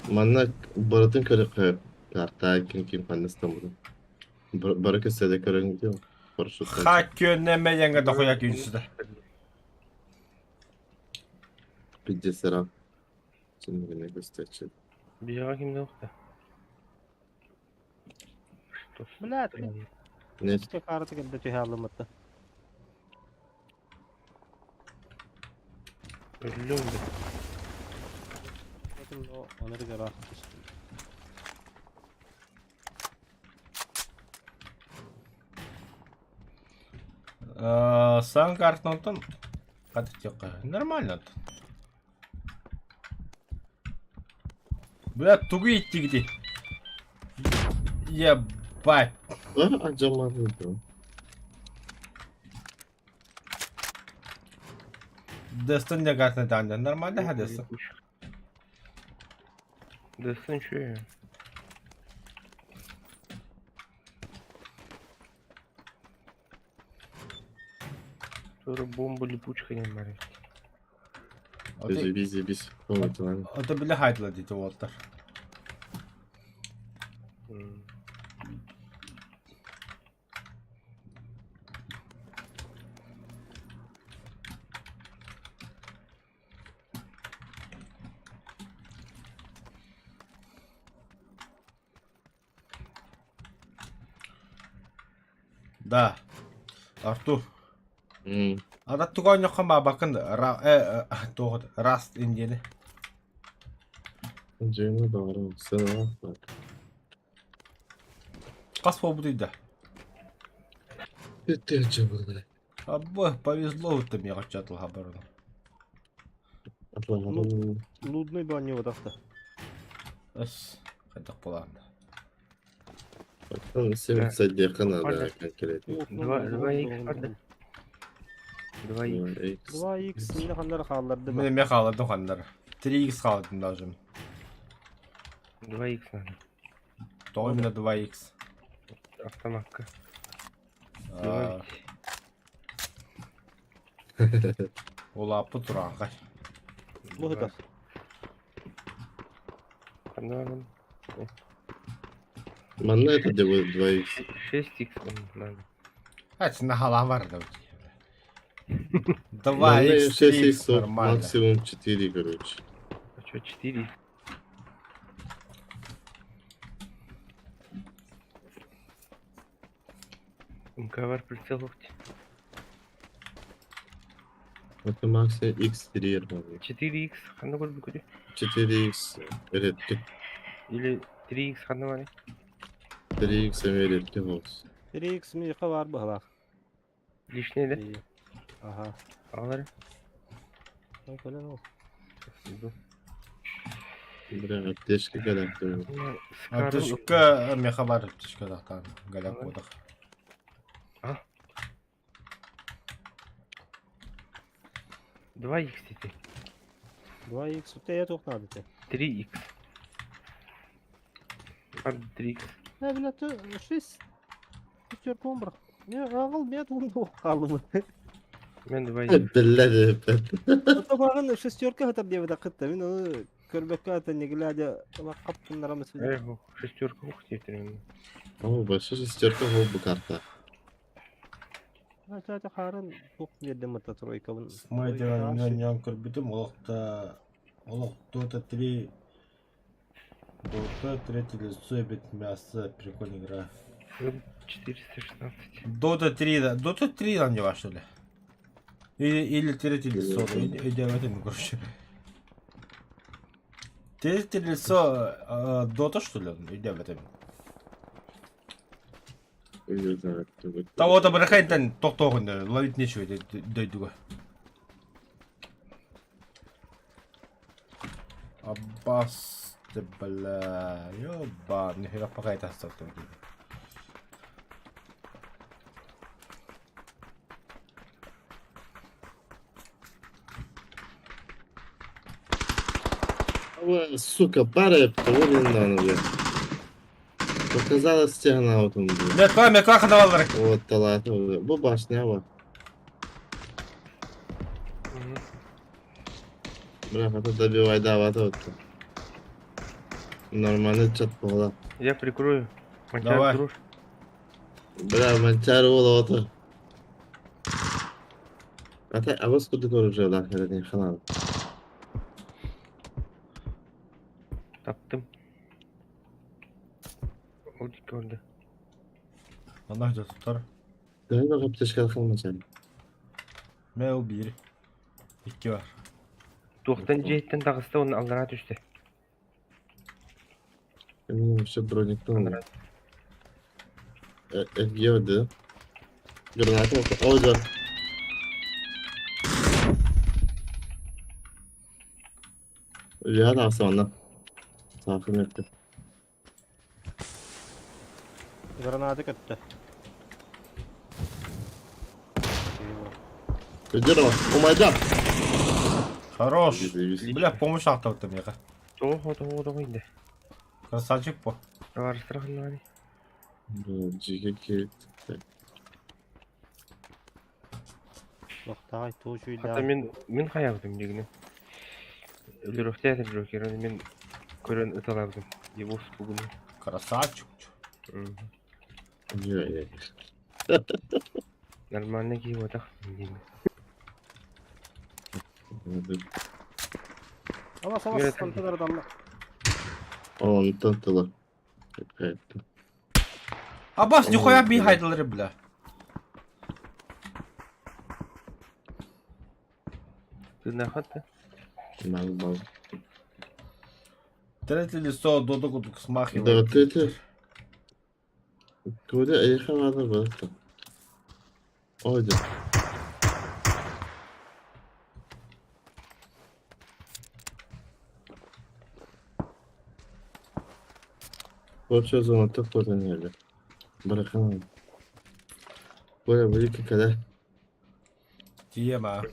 Манна барытын көрөххө карта ким ким ханна ыстаммытын. Бары көссөдө көрөн диэн парашюттан. Хаккөнне мэйэнгэ дохуя күүсүдэ. Пиздец сарам. Синигине көстөчү. Биһиэхэ ким да охта. Что Блядь, Нет. Карта кэлдэ түһэ алыммытта. Өллүм да. Оны да Саҥ картонтон нормально. Бля, тугу иттигити? Ебать. Алдьамматым. Дэстон дягатны таанньа нормально хадеса. Дэстон үчүгэй. Тура бомба липучка диэн баар эбит. Заебись, заебись. Ото бile хайдла дите уолтар. Да. Артур. Ада туга ойноххон баабаккын туох Раст индиэни. Дьиҥэ баҕарым сыаналаах баар. Хас буолбутуй да? Тыһыынча буолла. Абы, повезло ты мне отчатылха барыны. Атлаһарым. Нудный бонньуотахта. Эс, хайдах буолаанда. Оттон семь диэххэ наада конкретно. Два, два икс барда. Два икс. 2 икс мине ханнары хаалларды. Мен эме хаалардым ханнары. 3 икс хаалардым даже. 2 икс надо. Тоҕо именно 2 икс? Автоматка. Улааппыт тураанхай. Бу Ханна Манна это делает 2 икс. 6 икс надо. Ачына халаан бар да. 2 икс, 6 3 икс икс нормально. максимум 4, короче. А что, 4 МКВ прицел локти. Это максимум x3 нормально. 4 икс ханна көрбүкүдү. 4 икс редко. Или 3 икс ханна бары. 3 икс эми редко болс. 3 икс миэхэ баар быһалаах. Лишний да? Аха. Аҕалары. Кэлэн ол. Иду. Бля, аптечка кэлэктим. Аптечка меха бар аптечка тахтаан галяк буотах. А? 2 икс дете. 2 икс үтэйэ туох наада этэ. 3 икс. Бар 3 икс. Э, бля, ты 6 пятерку бырах. Не, аҕал миэ тугун хааллым. Мен 2 икс. Биллэ Табаҕын шестерка хатар диэбитэ кытта. Мин ону көрбөккө ата не глядя хаптыннарамыс. Эх, шестерка ух диэтирин. О, большая шестерка был карта. Ача харын туох биэрдим ата тройкабын. Смайдеран көрбүтүм олохта олох Dota 3 Dota третье лицо эбит мясо прикольная игра. 416. Dota 3 да. Dota 3 там не что ли? Или, или третье лицо, или, короче. Третье лицо Dota что ли? Иди в этом. Того то брахайтан тохтоҕун ловить нечего дойдуга. Аббас ты бля, ёба, нихера пока это осталось. Сука, пара, того не надо, бля. Показала стена вот он был. Метка, метка хадаваллар. Вот талаата. Бу башня бар. Бля, это добивай давата вот. Нормально чат буола. Я прикрою. Манчар Давай. друж. Бля, манчар уола ото. Ата абас курдук оружиялаах эрэ ханаан. Таптым. Ол диэки орда. Манна тутар. Төһө да аптечка халмачан. Мэ ол биир. Икки бар. Туохтан дьиэттэн таҕыста уонна аллараа түстэ. Мен вообще брониктан. Аллараа. FG да. Граната. О, да. Үөһэ тахса онно. Саахым өттө. Граната көттө. Өдөрө, умайда. Хорош. Бля, помощь ахтабыта миэхэ. Тоҕо тоҕо тоҕо инде. Красавчик по. Табаарыстара ханнаҕаный? Жиге киирит. Тохтаай, туу Хата чуйдаах. мин мин хайаабытым дигини. Өлөрүөхтээтим Джокер, аны мин көрөн ыталаабытым. Его спугну. Красавчик. Нормально киһи буотах диэн. Алас, алас, хантан ардалла. Онтон тыла. Абас, нихуя би хайдалары, бля. Тыыннаахат да? Мал мал. Третье лицо додо курдук Да смахивает. ты ты. Куда эйха надо было? Ой, да. Вообще зона топ не Барахан. Коля, великий когда? Тема.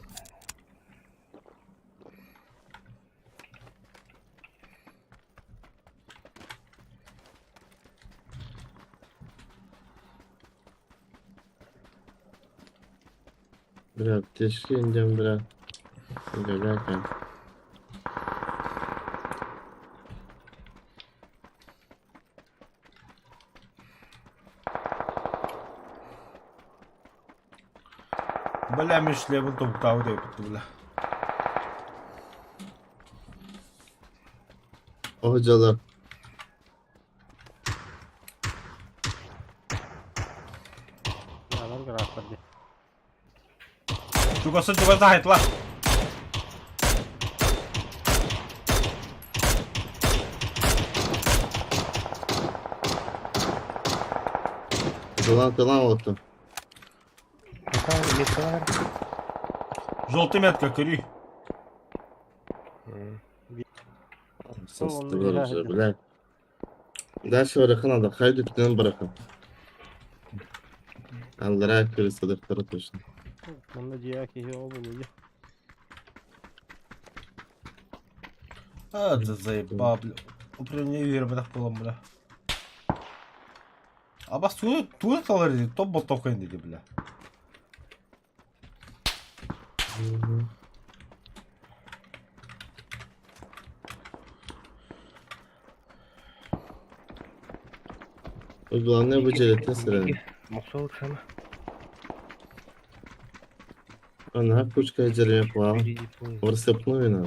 Бля, тешки индем, бля. Галяка. Бля, мен шлемін тобықтауы деп бітті, бля. Hocalar. Алар граната дии. Чугасы, чугасы хайтла. Тылан тылан отто. Металл, металл. Желтый метка, көрүй. Састылар уже, бля. Дальше bırakın ada. Kaydettiğini bırakın. Аллара көрсөтөр точно. Манна дьиэ киһи ол булуйа. А, да заебал, бля. Управление вербатах было, бля. Абас, туы, туы талар edi, топ бол тоқайын dedi, бля. Главное bu celete sıranı. Мохсолук сама. Ана кучка жереме кылам. Впереди поезд. Орсепну вина.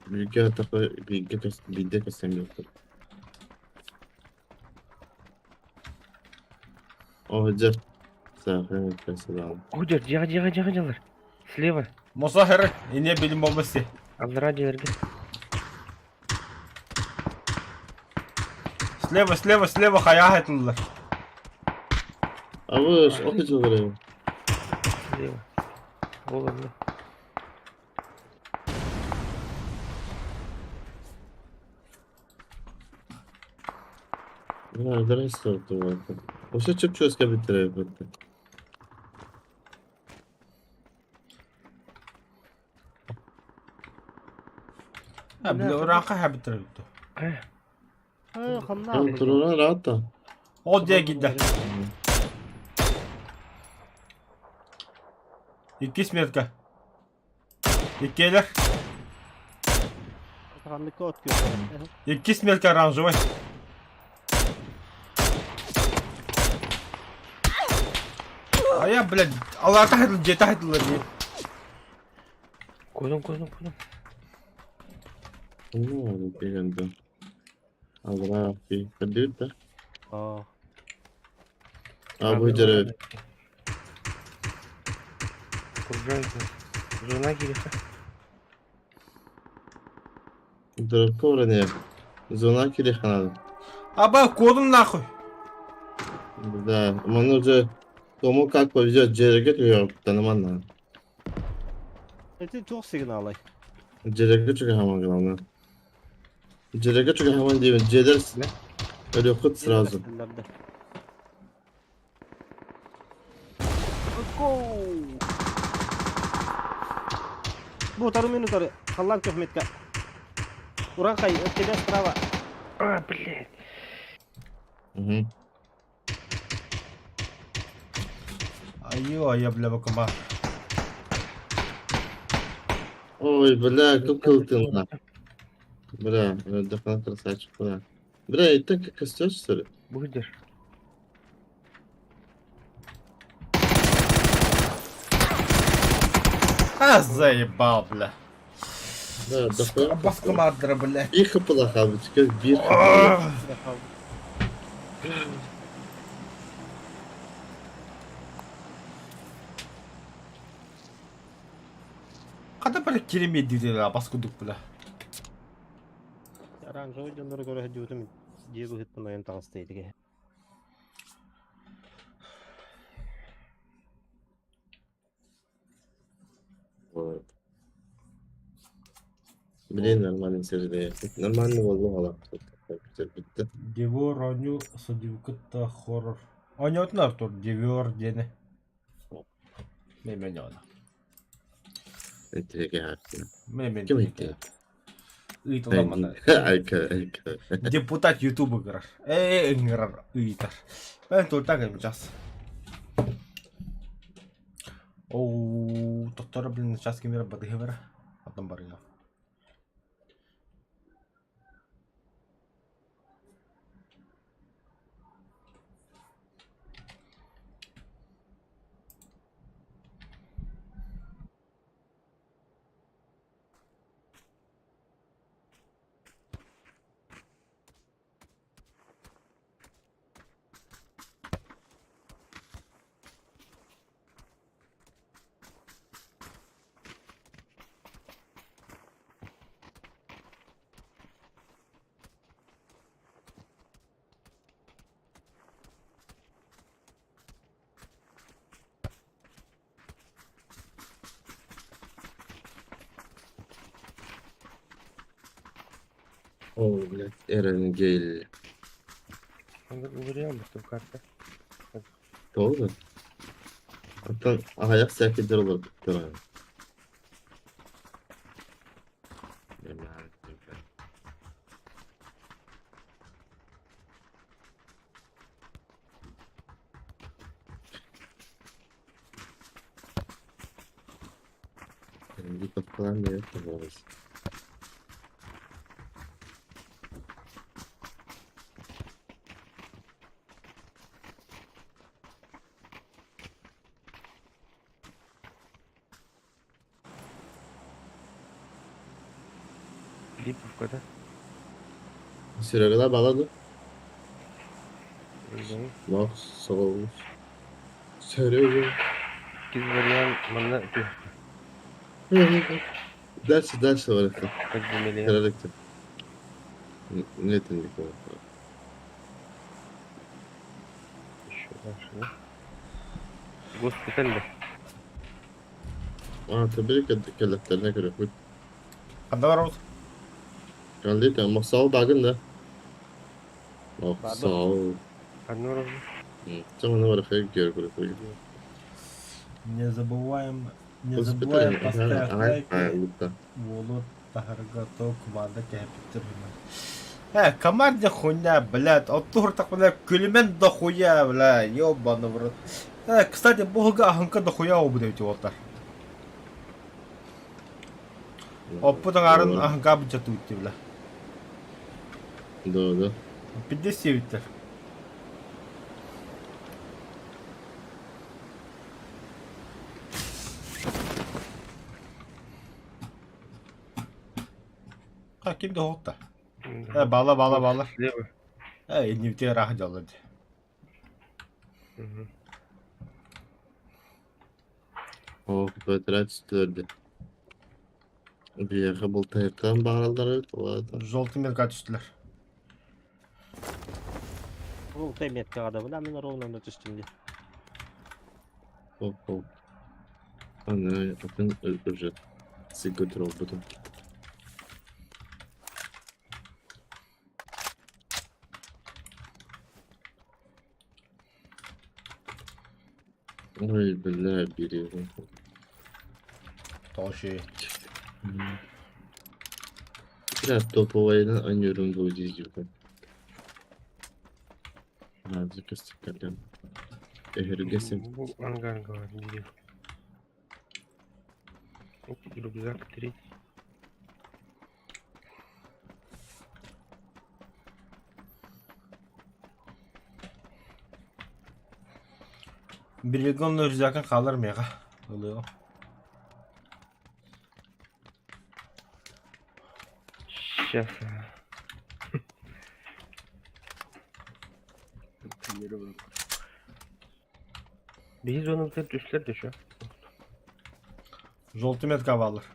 Билге такой билге билде көстөн yok. О, жер. Сахар көсөлөн. О, дьэр, дьиэҕэ, дьиэҕэ, дьиэҕэ дьаллар. Слева. Моса хәрі, ине билим болмасы. Аллараа дьиэлэргэ. Слева, слева, слева, хая хайтылар. А вы ж окажылар. Слева. Ол онно. Бля, здрасте, Вообще чөп-чөскө биттире битти. А, бля, урақа хабиттер бітті. Э, Ханна Турара rahat da. Ол диэ киирдэ. Иккис метка. Иккиэлэр. Ханнык от күөх. Иккис метка оранжевый. А я, блядь, аллата хатыл, дьиэтэ хатыллар дии. Кодум, кодум, кодум. Ну, дегенде. Алра, көрдүбүт да. Аа. А бу дьэрэ Окружайте. Зона кириха. дырыкка баран Зона кириха надо. Аба, кодун нахуй. Да, маны уже кому как повезет, дьиэгэ түһүөхтэн манна. Это туох сигналай. Дьиэгэ чугаһааман главное. Дьиэгэ чугаһааман диэбин, дьиэлэр өлүөххүт сразу. Let's go! Бу утары мен утары. Халлан көхметка. Уран хай, от тебя справа. А, блядь. Угу. Айо, айа, бля, бакыма. Ой, бля, как кылтынна. Бля, дохана красавчик, бля. Бля, и так как костер, что ли? Будешь? А, заебал, бля. Да, дохуя. Баскомардра, бля. Bir хапалах abi çıkar, bir хапалах. Хата, бля, керемет диде, баскудук, бля. Оранжевый дьоннору көрө сылдьыбытым дьиэ быһыттан ойон таҕыста итигэ. Вот. Блин, нормально серждее. Нормально болду Bitti. Девор оонньуу содьубукут хоррор. Оонньоотун Артур Девор диэни. Мен мен ону. Этиге хакты. Мен мен. Ким итти? Ыйтыламана. Айка, айка. Депутат Ютуба ыҥырар. Ээ ыҥырар ыйытар. Мен туртак сейчас. Оу, тоттора, блин, сейчас кемера бадыгывара. Потом барыга. О, блядь, Эрен Гейл. Уларыйан быстым карта. Doğru. Hatta ayak serketler olur. Doğru. Bir kapılar ne yapıyoruz? Липовка, да? Сереgalar bağladı. Öyle. Bak sağ ol. Serega. Иккис вариант манна түһ Дальше, дальше var efendim. подземелье. Тераректе. Не это не понял. Еще дальше, да? Госпиталь, да? Aa tabii ki kelletlerine göre. Bu Ханда барабыт? Geldi tamam. Sağ ol bagın da. Oh Барды. sağ ol. Одно ровно. Tamam ne var efendim gör gör gör. Не забываем, не забываем поставить лайки. Ай, лутта. Уолу таһарга то команда кэһэппиттэр. Команда хуйня, блядь, оттур так, бля, күлүмэн дохуя, бля, ёбаный в рот. Кстати, бога аһыҥка дохуя обудевти уолтар. Оппут аҥаарын аһыҥка бычатыытти, бля. Да, да. Пиздец сиэбиттэр. А, ким да хоқта? Бала, бала, бала. Слева. Иннибитигэр ыраах дьолло дии. Мгм. О, бэтэрээ түстүлэр дии. Биһиэхэ бултаһыктаан баҕараллар эбит, ол аата. Желтый метка түстүлэр. Желтый меткаҕа да бля мин ровно онно түстүм дии. Оп, оп. Аны атын уже сиргэ туралбытым. Ой, бля, бери. Тоҕо Бля, топовайынан аньырым дуу дии Наадыка сиккэрдэн. Эһэргэсим. Бу ангарга бар диир. Оп, рюкзак третий. Билигин рюкзакын хаалар миэхэ. Ылыаҕым. Сейчас. Биһи зонабытыгар түстүлэр да еще. Желтый метка бааллар.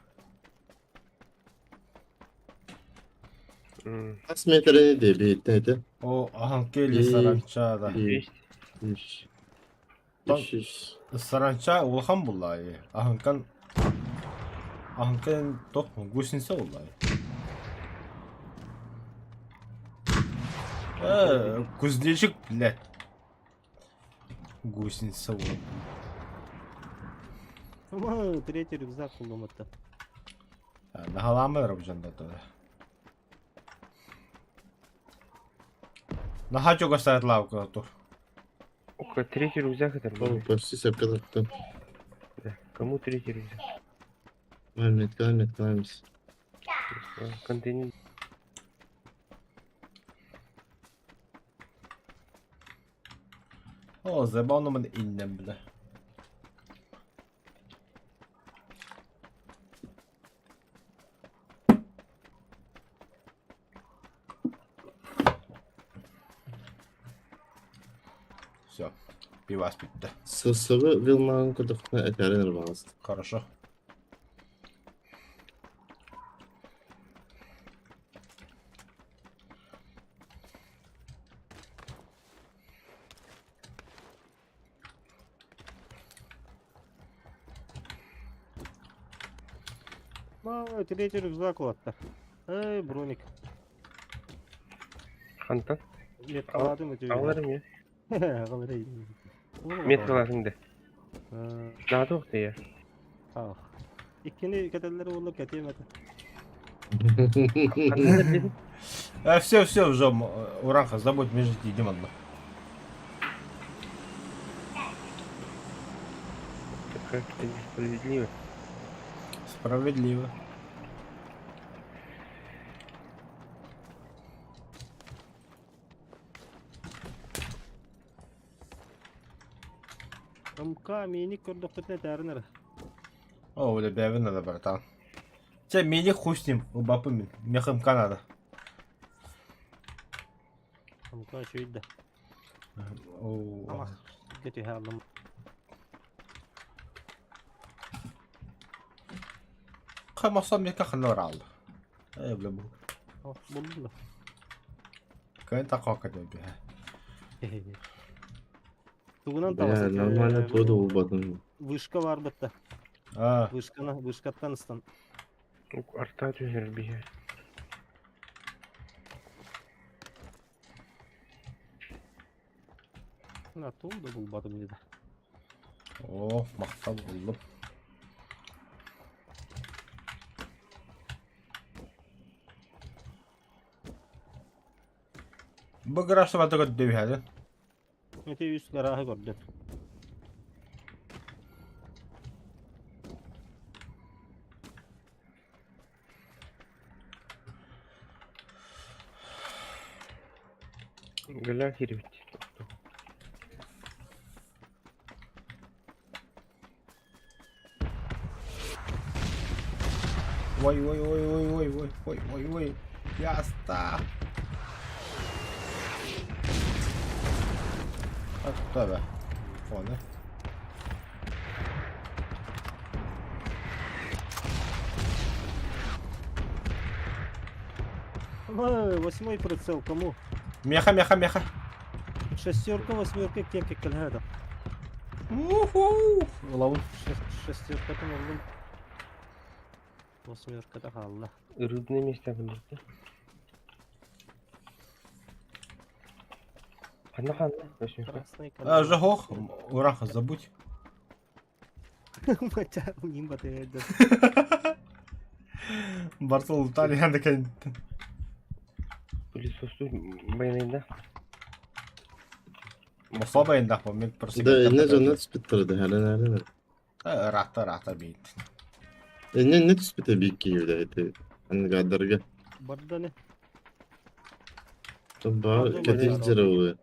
Хас метрэни дии биһиттэн ити? О, аһаҥка или И- саранча да. Биир, 200. үс, Тон- үс үс. Саранча улахан буллаайы. Аһыҥкан аһыҥкан тох гусеница буллаайы. Кузнечик, блядь. Гусеница вот. Ма, третий рюкзак буллум это. Наһалаама эрэ тогда. Наһаа чугас лавка тур. Ох, третий рюкзак это О, был. почти сөпкө таттым. Да. Кому третий рюкзак? Метка, метка, Контейнер. О, забавно мен иннем, бля. Все, пивас бүттэ. Сысыбы Вилмаҕын курдуктан этээрин ырбаҕас. Хорошо. Ма, третий рюкзак улатта. Эй, броник. Хантан. Меткаладым өтө. Аларым я. Алар Меткаласың да. Наада уқты я. Иккини кэтэллэр уолла кэтиэм этэ. Хантан дедим. Все, все, уже, Уранха, забудь, мы же идем одно. Как это несправедливо. Справедливо. МК мини көрдөхпүтүнэ этээрин эрэ. О, бля, бэйэбин надо, братан. Че, мини хуй с ним, убапы мин. Мне ХМК надо. МК үчүгэй да. О, Амах. Кэтиһэ аллым. Хамасан мека ханна алды. Э, бля, бу. О, булдум да. Кайын таққа деп бе. Тугунан Бля, табасың. нормально туода булбатым. Вышка бар бытта. А, Вышканы, вышкаттан ыстан. Арта түһэр биһи. На тул да булбатым диде. о, мақтал болдым. Бу гараж сабата көрдө үһәдин. Ити үс гарааһы көрдүм. Гөлөөр киирбит. Ой, ой, ой, ой, ой, ой, ой, ой, ой. Я ста. Оттава. Фоны. Ой, восьмой прицел кому? Меха, меха, меха. Шестерка, восьмерка, кем кэлһэ Уху! Ылабын. Шестерка там оннун. Восьмерка да хаалла. Рыбное место булды. Ханна ханна. Восьмерка. Красный А, жахох, ураха, забудь. Хотя ним батарея. Барсыл Италиян да Пылесосту байнайда. Мособа индах бу мен просто. Да, инне дьонно түспүттэр да, хәлен хәлен. Рахта рахта бит. Инне не түспүтэ биир киһи ити ангардарга. Барда не? Баар кэтиир дьэрэ буолуо.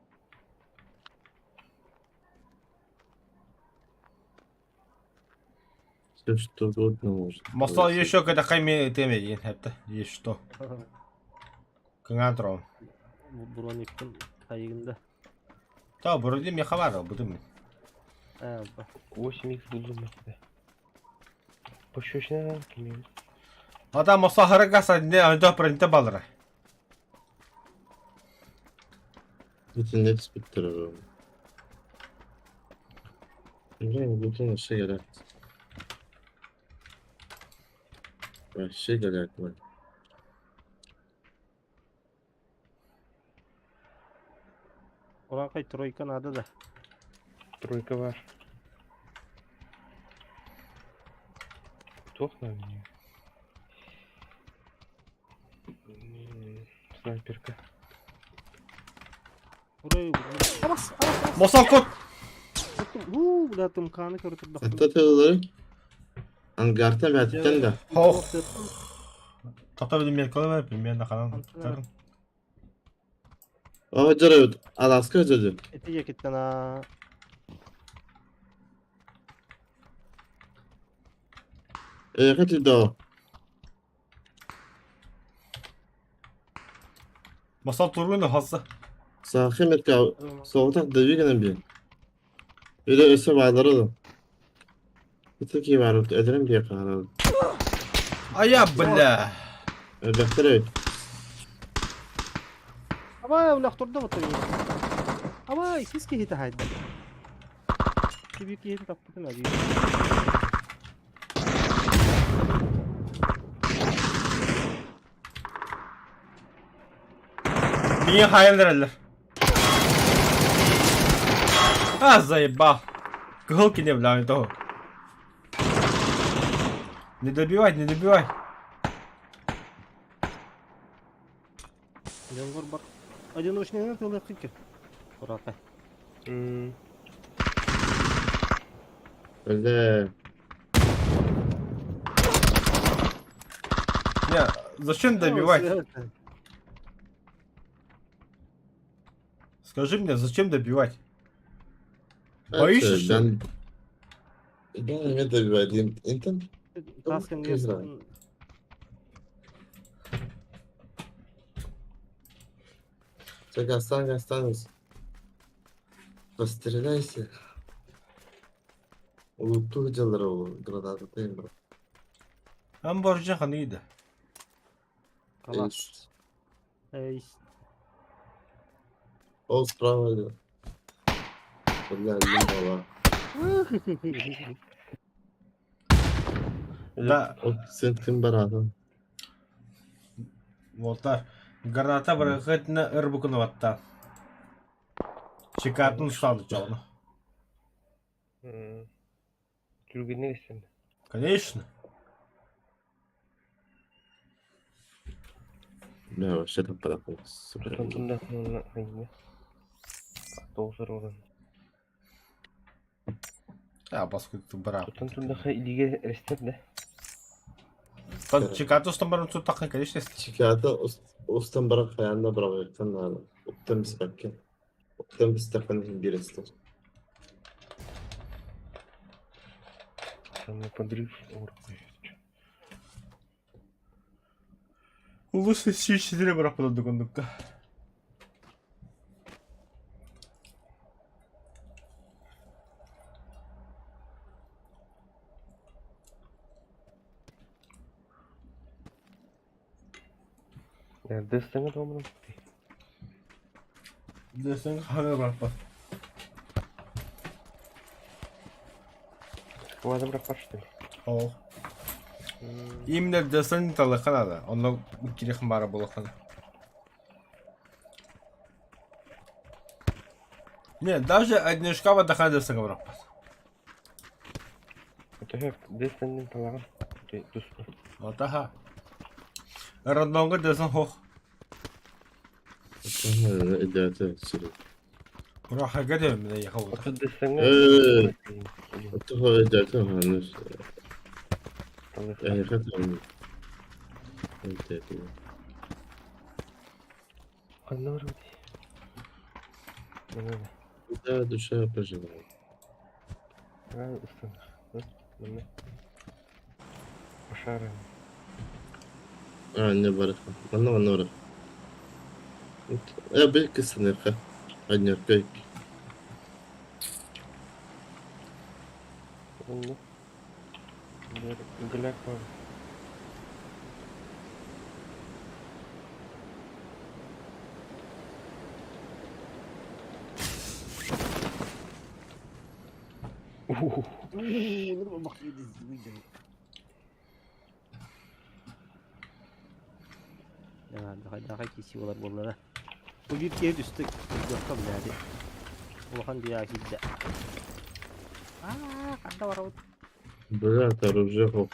Все что угодно может. Мосол еще когда хайме теме диэн хэпте. Есть что. Кыҥаан турабын. Брониктын хайыгында. Та вроде меха бар, будем. Э, ба. 8 х булдум да. Пощечина кимин. Ата мосол харагаса не анда принте балра. Ити не түспүттэр буолуо. Билигин вообще кэлэр. Вообще кэлэр. Уракай тройка надо да. Тройка бар. Туох на мне. Снайперка. Урай. Абас, абас. Мосол кот. У, бля, там каны көрөтөр. Хатта тыллары ангарта бәттен да. Хох. Тоқта білім мен колема примерно ханан. О, жарабыт. Аласка жады. Эти якиттен а. Э, хати да. Мосол тургун хасса. Сахимет ка соғытақ дөбігінен би. Өде өсі байлары да. Ити ки бар, өдірім бе қарады. Ая бля. Өбәктер өйт. Абай, бля, турда вот. Абай, киски хита хайда. Киби кихит таппытын аби. Миин хайылдыраллар. А, заебал. Кыһыл не бля, не того. Не добивай, не добивай. Яңгыр бар. Одиночный тылы кыйкы. Уракай. Бля. Не, зачем добивать? Скажи мне, зачем добивать? Боишься, что ли? Ben... Ben ne добивать? Интен? Таскан Кызра. Чек, остань, останусь. Постреляйся. Улутту жалары ол граната тейм. Ан боржа ханыйда. Калаш. Эй. Ол справа. да. Бля, бала. Да, Ол сен ким баратын? Волтар. Граната бырахытна ырбукуну батта. Чекатын ұстады чоғыны. Түргенне кестен. Конечно. Бля, вообще там подохнул, сука. Потом туда на Тоғызар орын. А, поскольку бра. Потом туда илиге рестер да. Тон чекато устан баран туттахын, конечно. Чеката устан баран хаянна бырагыктан наада. Уктан биспэккин. Уктан бистэххин иһин биэрэстэр. Самый подрыв Лучше 4 бырахпыт дукундукка. Дэстеңе домрум. Десең хана бырахпат. Квадым рапар что ли? Ол. Именно десең талахан ада. Онно кирехан бара болахан. Не, даже одни шкафа дахан десең бырахпат. Это хеп, дэстеңнен талаган. Туспа. Отаха. Родноңга десең хох. Идеята сири. Бура гаде мене яхау. Ото дэстеңе. Ото идеята ханыс. Эхе там. Идеята. Ханна бар бит. Да, душа пожелала. Устан. Пошара. А, не барах. Манна манна барах. Э, бил кысыныха. Однеркой. Ну. Гляк бар. Daha kisi олар боллара. Бу бир киһи түстүк. Жокко билээди. Улахан диа киирдэ. Аа, ханна барабыт? Бля, это оружие хоп.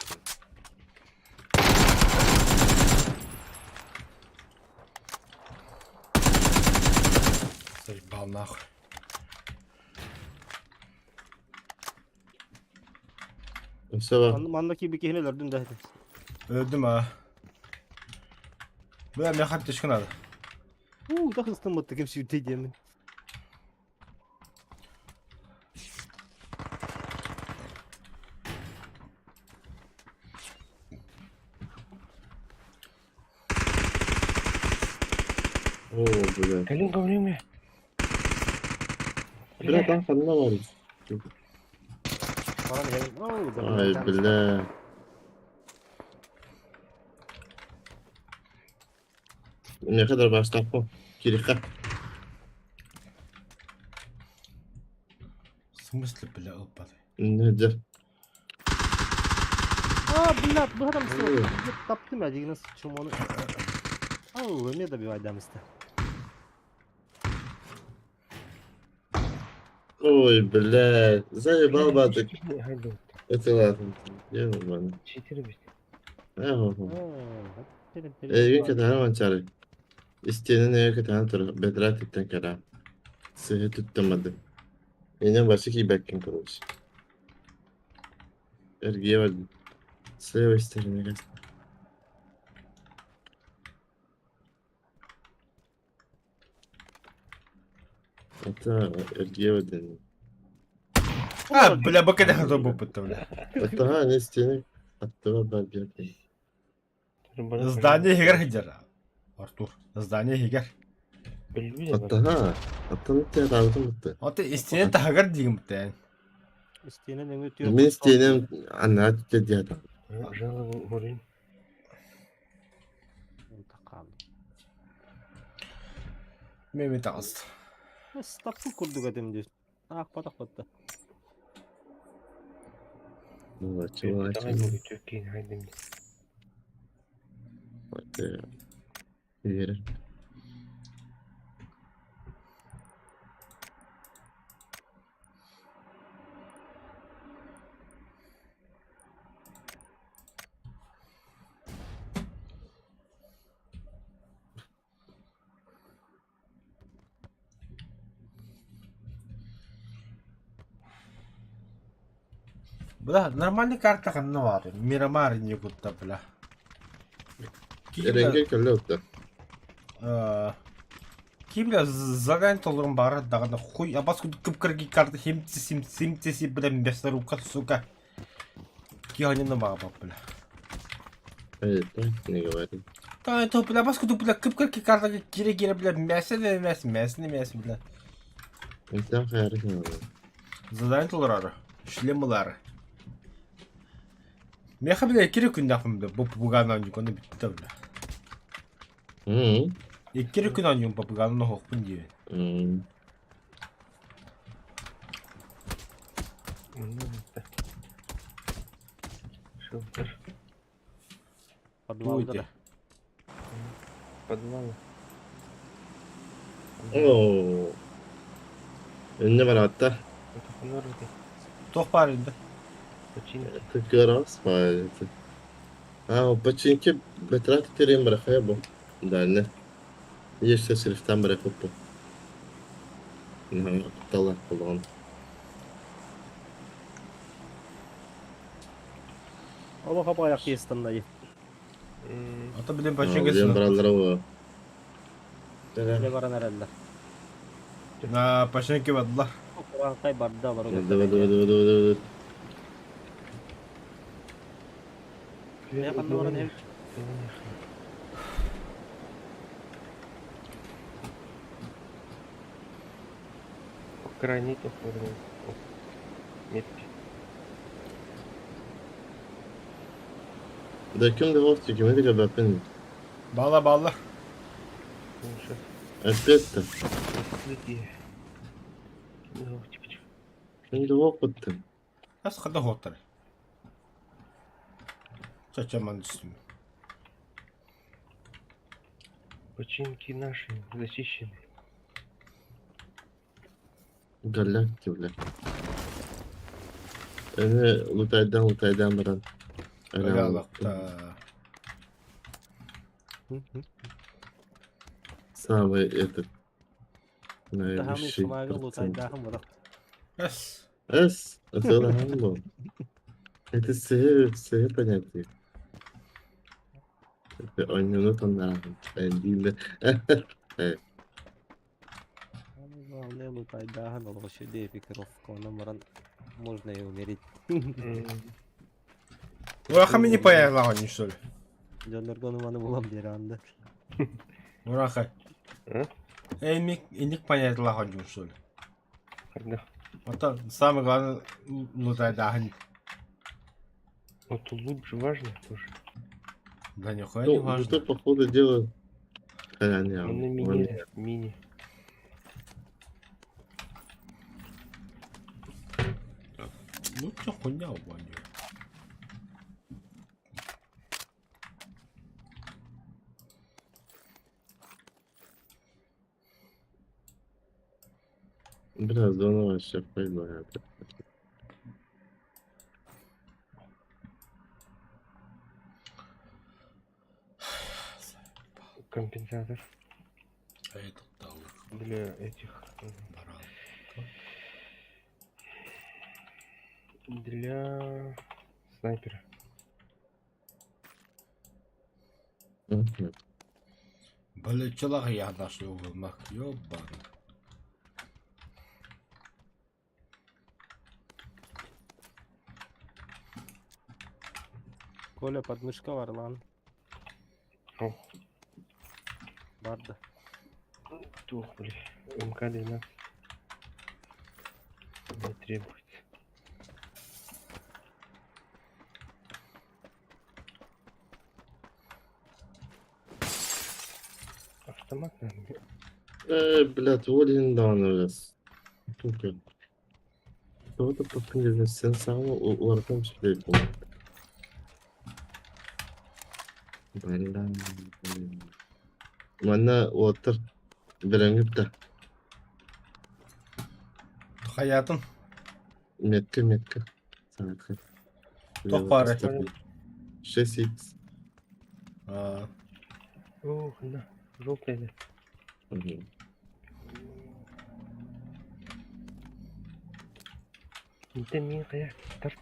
Заебал нахуй. Сава. Манна киби киһини өлөрдүм да. Öldüm ha. Бля, мен хат түшкін ада. Уу, да хыстым бытты ким сүйдей диэмин. О, бля. Калин говорим Бля, там ханна бар. Баран иһэбин. Оу, Ай, бля. Не kadar başta Кириха. В смысле, бля, ылпады? Не, де. А, блядь, бу там таптым я дигин чумону. Ау, эме да бивайдамыста. Ой, бля. Заебал батык. Это ладно. Я нормально. Четыре бит. Ага. Эйген катана манчары. Истенин эйген катана тур. Бедрат иттен кара. Сыһы туттамады. Менен башы кийбэккин короче. Эргие бардым. С левой стороны. Это эргие бардым. А, бля, бакада хато бопытта, бля. Это не стены. Оттого бабья. Здание хигер хиджер. Артур, здание хигер. Оттага. Оттан те радым бутты. Аты истине тахагар дигим бутты. Истенен өңө түйө. Мен стенем ана те диятам. Жалобу горин. Меме тағыз. Стаппы курдук этим диз. Ах, потах потта. Молодцы, молодцы. Верю. Бля, нормальный карта ханна баар? Мирамар не кутта, бля. Эрэнгэ кэллэ отта. Ким бля загаан толорун баҕарар даҕаны хуй абас курдук кып-кыргый карта химтисим симтиси бля мясорубка сука киһанина баҕабап бля. Это не говори. Та это бля абас курдук бля кып-кыргый картага кире-кире бля мясо не мясо мясо не мясо бля. Это хайры. Задание толорары шлем ылаары. Миэхэ бля икки эрэ күннээхпин бля бу попуганы оонньууганы бүттэ бля. Икки эрэ күн оонньуум попуганы оһохпун диэбин. Манна бүттэ. Шелтер. Подвалга Дуйте. да. Подвал. Оо. Инне бараатта. Туох баар инде? Починки. Тыкырас баар. А, починки бэтрат терен барахая бу. Дальне. Есть шрифтан барахып бу. Тала кулон. Олох апаяк тиэстаннайы. Ата билин Билен починкасы. бараллара бу. Дьэ баран эрэллэр. На починки бадла. Кураантай барда олору Давай, давай, давай, давай, давай. Мэ ханна баран эбит. Крайний уровень. Метки. Да ким да вовсе, ким это габапин. Бала бала. Опять-то. Ким да вопыттым. Ас хада хоттар. Чачаман түстүм. Починки наши зачищены. Галякти, бля. Эне лутайдан лутайдан баран. Галакта. Самый этот. Таһамы Наивысший сымаагы процент. лутайдаахын бадах. Эс. Эс, это хамбо. Это все, все понятие. Это он не ну там на. Главное лутайдааһын олох үчүгэй пикировка онон баран можно и умереть. Ураха мини поехала не что ли? Дьоннорго ону маны булан биэрэ Ураха. Эй, мик, иник понятла хонжу что ли? Это самое главное лутайдаахын. Вот лут же важно тоже. Да нихуя не Ну, важно. что по ходу дела. А, не, Он на он мини, мини. Ну что хуйня убаню. Бля, зона вообще пойду. Компенсатор. А этот дал Для этих. баран. Для снайпера. Бля, я нашел в мах, ёбаный. Коля подмышка бар лан. О. Барда. Тух, бля. МК-12. Не требуется. Автомат, наверное. Блядь, Олин даҕаны Сука. Кто-то попадет сен самого уларытан сүлейт буолар. Бля. Манна уоттар бэлэмҥит Хаятын. Метка, метка. Саатха. Туох баарый? 6 х. А, Ох, на, желтая, да. Интэн миин хайа тарт.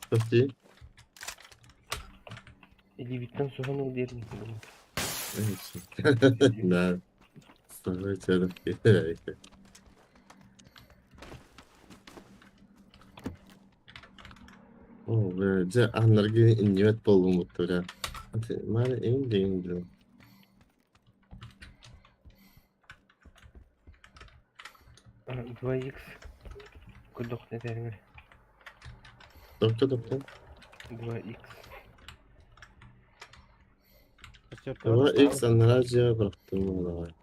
Прости. Илиибиттэн соһон ыл диэрин. Да. Становится О, бля, дьэ, аннаргы иннибэт буоллум буттура. Маны эҥин дэгин билэн. 2х Кудох этэригэр Тохто тохто. 2х Два X анараа дьиэҕэ бырахтым буолаҕай.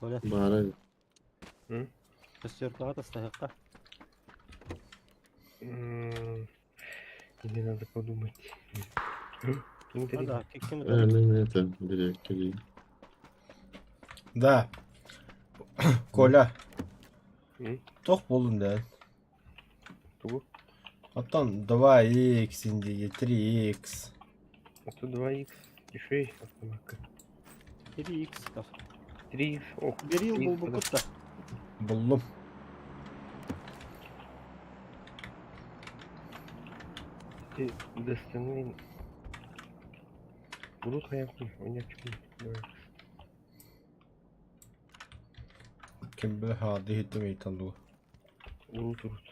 Коля, Баара шестеркаҕа тастаһыахха. Мне надо подумать. Ким А, да, ким Э, это? ну это, бери, бери. Да. Коля. Туох буоллун да? Тугу? Оттон 2x инди 3x. А то 2х дешевле автоматка. 3x. 3х. Ох, Берил 3X, был бы кутта. Буллум. Ты достаны. Урут хайаппын, ойночпун. Ким билэ хаады иһиттим ыйтан дуу. Урут урут.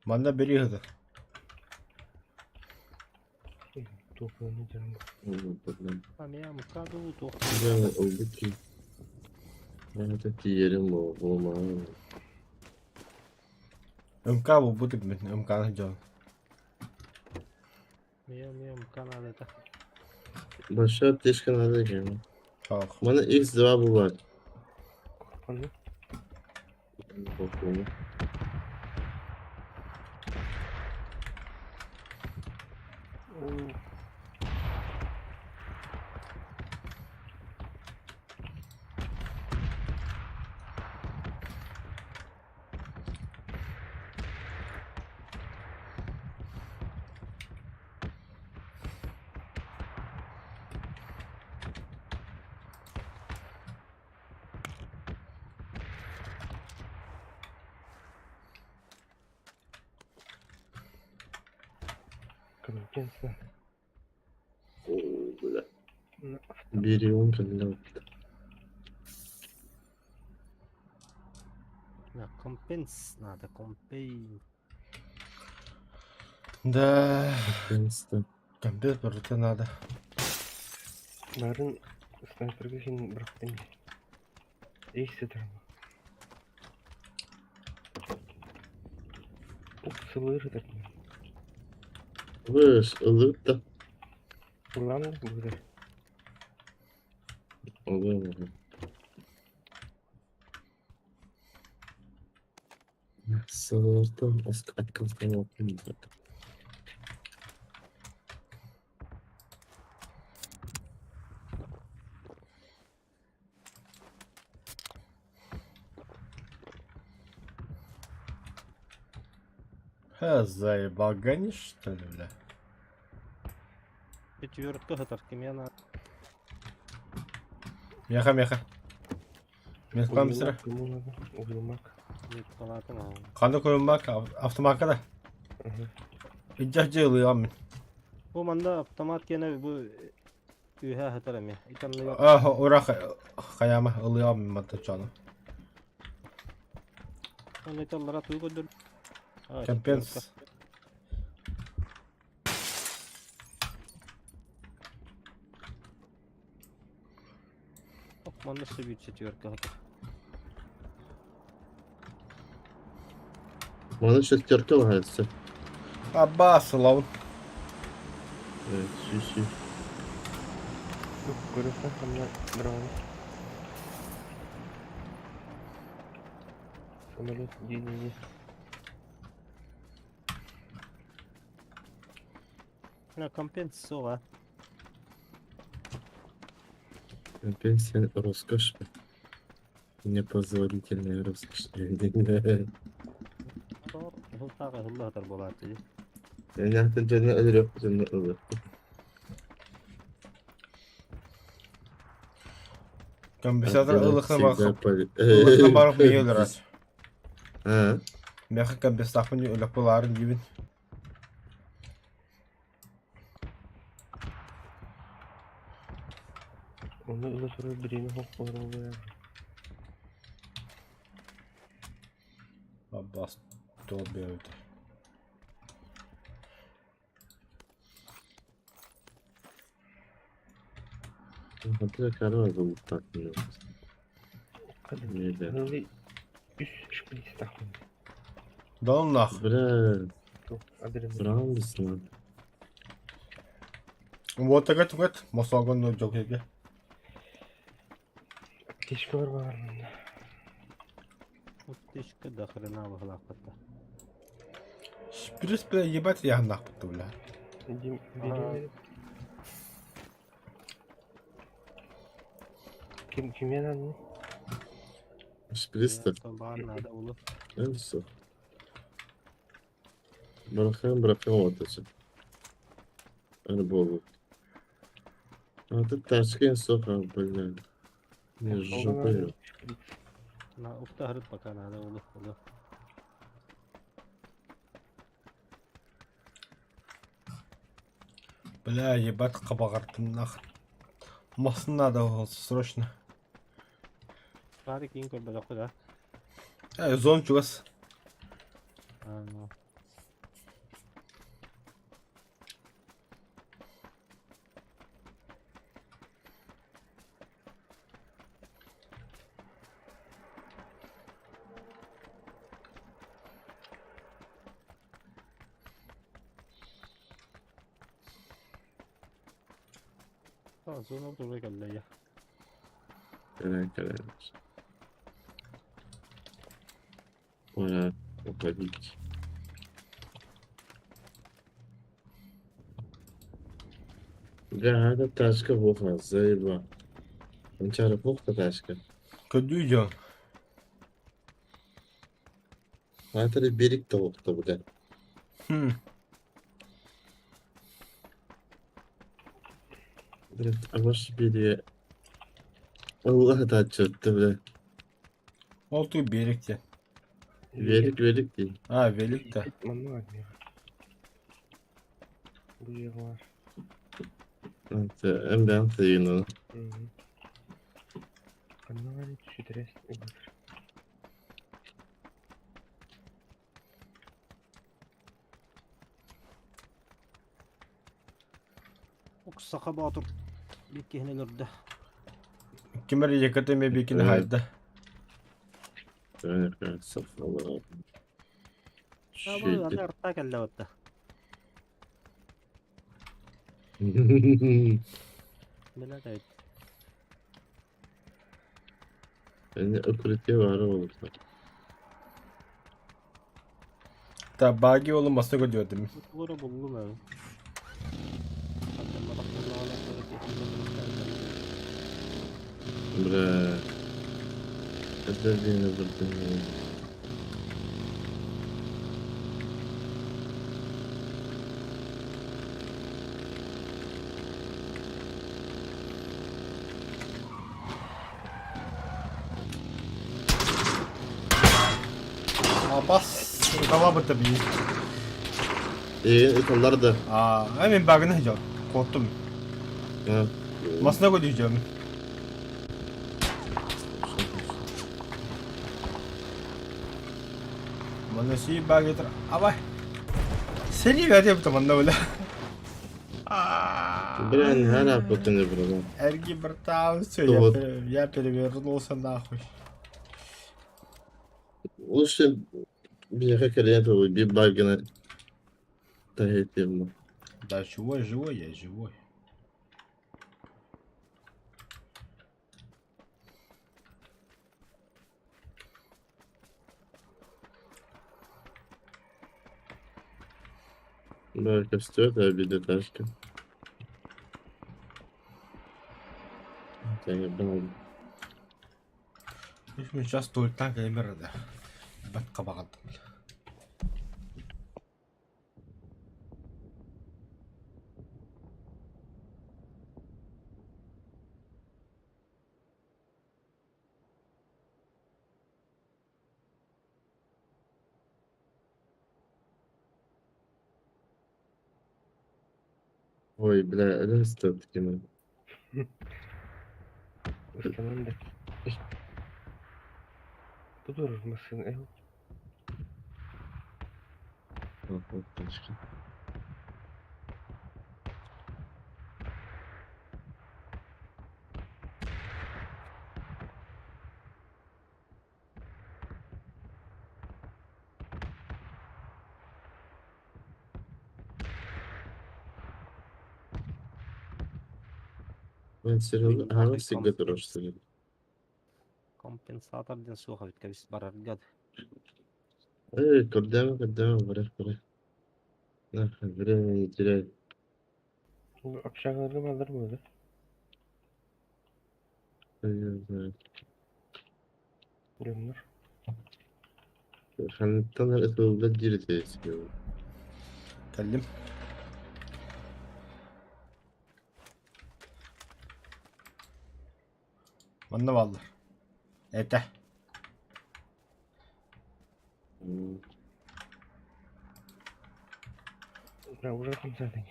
Манна бери ыһыта. Туохпун дьаҥ. Амиа мукаду туох. Дьэ, ылбыт киһи. Это тиийэрим буолуо МК булбут мин МК-ны дьон. Миа миа мука надо это. Большая аптечка надо екен. Ах. Маны X2 бывает. Ханна? Бокуну. Оо, компенса. О, бля. На Берем, когда На компенс надо, компей. Да. Наконец-то. Компьютер это надо. Барын снайперге син бырахтым. Эй, сытар. Ух, сылыр так. Выш, ылыт Улан буде. Ылы. Сылыртан отказ Ха, заебал, гонишь, что ли, бля? Четверка хатар кимиа надо. Меха, меха. Мен быстрее. Кому надо? Углымак. Палата на. Қаны көмбак автоматка да. Иджах жайлы мин. Бу манда автомат кене бу үһә хатар эме. Итамны А, ура хаяма ылыам мин матта чаны. Оны италлара туй көдөр. Компенс. Манна сөбүт четверка хатар. Маны шестерка лагается. Абба, славын. Си-си. Көрөсөң хамна дрон. Самолет не-не-не. На компенс сова. Пенсия роскошь. Непозволительная роскошь. Хылтага хылла хатар болар диди. Я Компенсатор Адреналин ылыхна всегда барах ылыхна барах миэ өлөрөр. А? Миэхэ компенсатпын өлөх булаарын диибин. Онно ыла турар бириэмэ суох буолара буолуо. Аббас туол биэрбит. Хатыра кара золотак. Нельзя. Аныгы үс шприц тахпын. Долнах. Бля, Туох адреналин. браунс lan. Вот тугат мосогон жокеге. Аптечкалар баар манна. Аптечка до хрена быһылаахпытта. Шприц бля ебать я нахпытты бля. Дим, бириэмэ. Ким кимиэн анны? Шприц-то. Баар наада улу. Все. Бырахаан бырахаан вот это. Богу. А ты тачка сука, бля. Не жопа. Оҕолор шприц. На уктаһырыт пока наада улу улу. Бля ебать кабагартым нах. Масын надо срочно. Баары киин көрбөтөххө да. Зон чугас. А, зона турга кэллэ я. Кэлэн кэлэн. Пора уходить. Бля, это тачка плохо, заеба. Анчара плохо тачка. Көдүү жон. А это берег того, кто, бля. Хм. Блядь, а может бери... Allah da çöktü бля. Ол туу беректе. Велик велик değil. А, велик та. Манна баар миэхэ. Бу дьиэҕэ баар. Ante, en ben sayın Мгм. Ханна баар сүтэрээс ылар. Уксаха боотур биккиһин өлөрдө. Кимер яката ме бекин Evet. хайда. Ben safhalar. Абы Şey. аны артта кэллэ батта. Билэ да Yani otorite var olursa. Та баги олу масны көдүөдүм. Тугура буллум ээ. Хаттан батах буллаҕына Бля. Это beni vurdun. Абас кала быта би. İtallar da. А, мен багны жон. Коттум. Ha. Масны көдүөдүм. Манаси баги тр. Абай. Сени вере быта манна бля. Бля, не hala потом бля. Эрги братан, все, я, Вот. я перевернулся нахуй. Лучше bir клиента bir bagını da Да, живой, живой, я живой. Да, костер, да, обида тачка. Да, я был. Сейчас только камера, да. Бат кабагаттым. Ой, бля, это стоп, кино. Ыстанан да. Бу турар массыына эл. Вот тачка. Мен серьезно, ага, всегда турар. Компенсатор диэн суох эбит кэбис барарга. Эй, көрдөмө, көрдөмө, барар, барар. Нахуй, время не теряй. Общагаларга бааллар буолар. Я знаю. Дьоннор. Ханныктан эрэ ытыллар диир этэ Кэллим. Манна бааллар. Этэ. Да, уже хамсаатыҥ.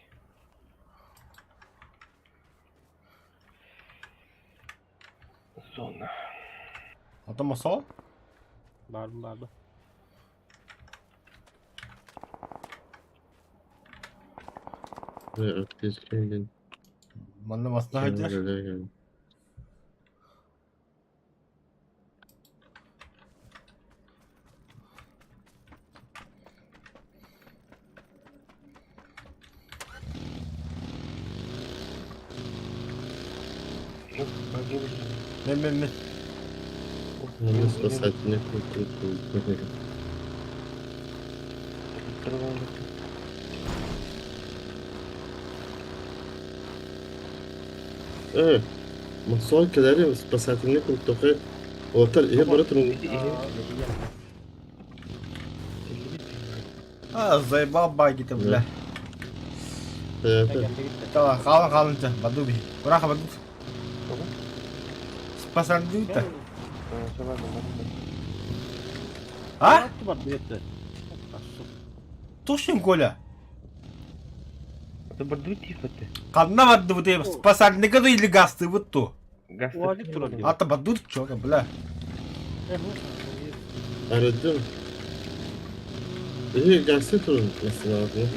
Зона. Ото мосол? Баарбын баарбын. Аптечка Манна масна сылдьар. Ну, погибли. Мен мен мен. Надо спасать мне. Э, Мохсоҕол кэлэри спасательный круг Уолаттар иһэ бара турун. А, заебал баги-то, бля. Это Давай, хаалан хаалан ча, баду би. Ураха баду. Спасальный-то. А? Тушин Коля. Это бардыбыт тииппэт. Ханна бардыбыт спасальныга да или гастыбыт ту. Уолик турар дии. Ата бардыбыт чё, бля. Арыдым. Иһи гасты турун массыыналаатына.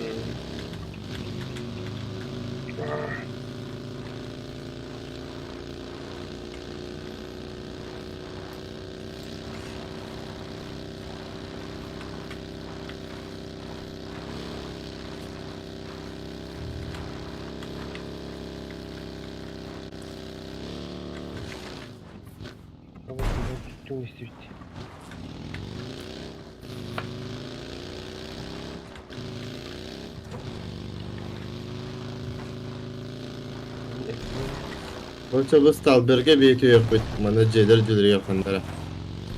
Очо Сталберге биэки Манна дьиэлэр дьиэлэригэр ханнара.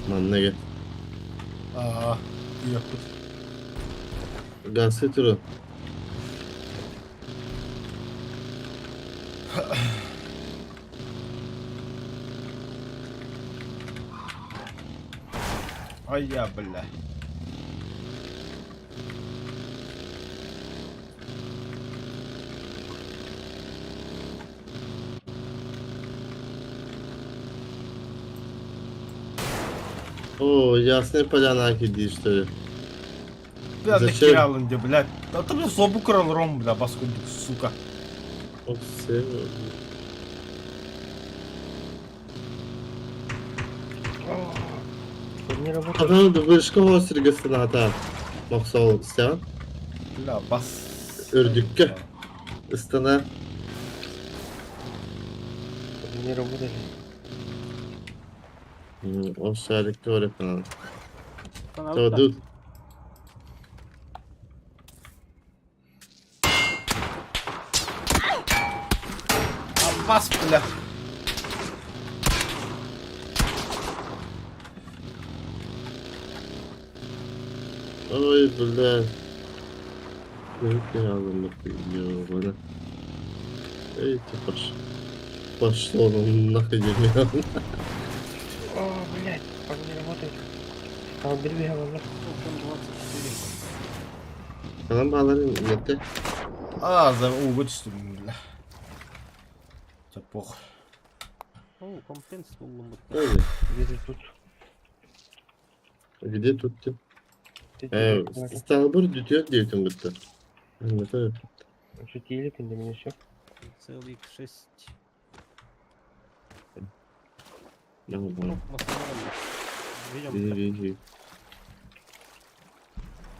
Манна Аа, иэппит. Гасы турун. Ай я, бля. О, Ясная Поляна иди, что ли? Бля, Зачем? нахера алын бля. Да там зобу крал ром, бля, баскудик, сука. О, все. Не работает. Потом вышка сиргэ санаата. Мохсоҕол истэҕин? Бля, бас. Үрдүккэ. Ыстана. Не работали. Ол шарикка барыппын. Тут. Бас, бля. Ой, бля. Ёбана. Эй, ты пош... Пошло ну нахуй меня. О, блядь, он не работает. Там бери, ладно. Анам бааларын нетте. А, за ууга түстүм бля. Чоппуох. О, компенс буллум бутта. Ой, Где тут? Где тут ты? Сталбыр бүтүөх диэбитин кытта. Это Шутили ты для меня все. Целых шесть. нормально. Ведем. Ви-ви-ви.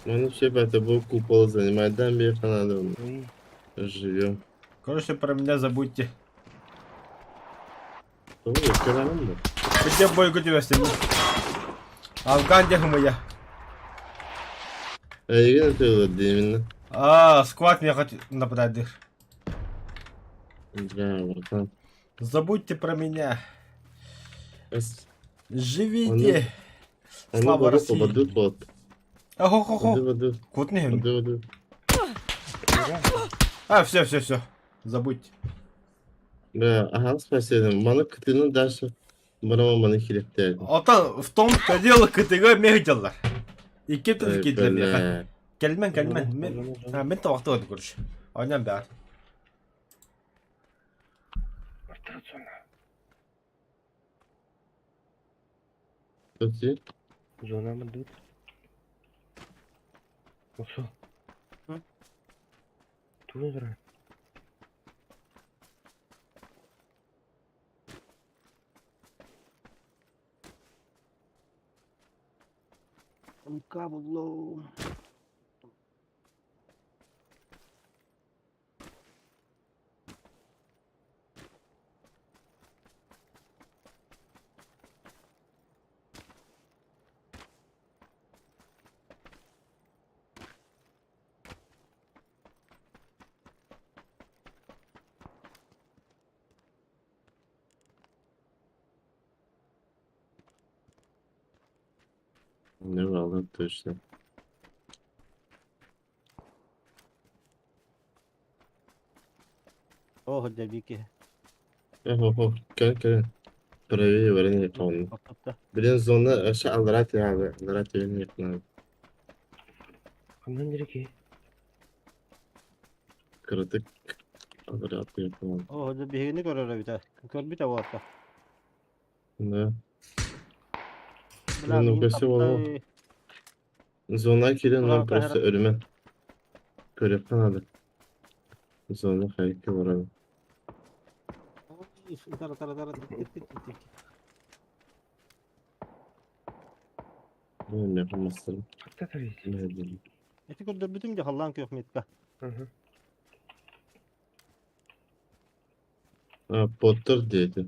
Ну, все, это был купол занимает. Да, мне надо. Ой, Живем. Короче, про меня забудьте. Ой, карамбо. Где бойку тебя сниму? Афган где моя? Эйген это именно. А, сквад меня хоть нападать. Да, братан. Забудьте про меня. Эс- Живите. Аны Слава барып России. воды вот. Ахо-хо-хо. Воды, воды, Кот не воды, воды. А, все, все, все. Забудьте. Да, ага, спасибо. Маны кытыны дальше. Барама маны хилепте. Ота в том-то дело категория мех делар. Икки тыл кидлер меха. Бля. Кэлмэн, кэлмэн. Мен, а, мен тоқты вот, короче. Оням баар. Зона. Тут и? Зона мандут. Осо. М? Тура. Мка буллум. Не валда точно. О, дядики. Охо, кел кел. Правее варенье помню. Топтопта. Блин, зона вообще алрат я, алрат я не знаю. Ханан реки. Кырытык алрат я помню. О, биһигини көрөр эбит. Көрбүт абыатта. Да. Бля, Ну, мин красиво. таптай. Зона келен Ура, нам просто ölüme. Көріп надо. Зона хайки барады. Ой, Тара, тара, тара. Тик, тик, тик, тик. Мен yapamazsın. Хатта тарить. Ne diyeyim. Эти көрдөрбүтүм же халлаан күөх метка. Ага. А, Поттер dedi.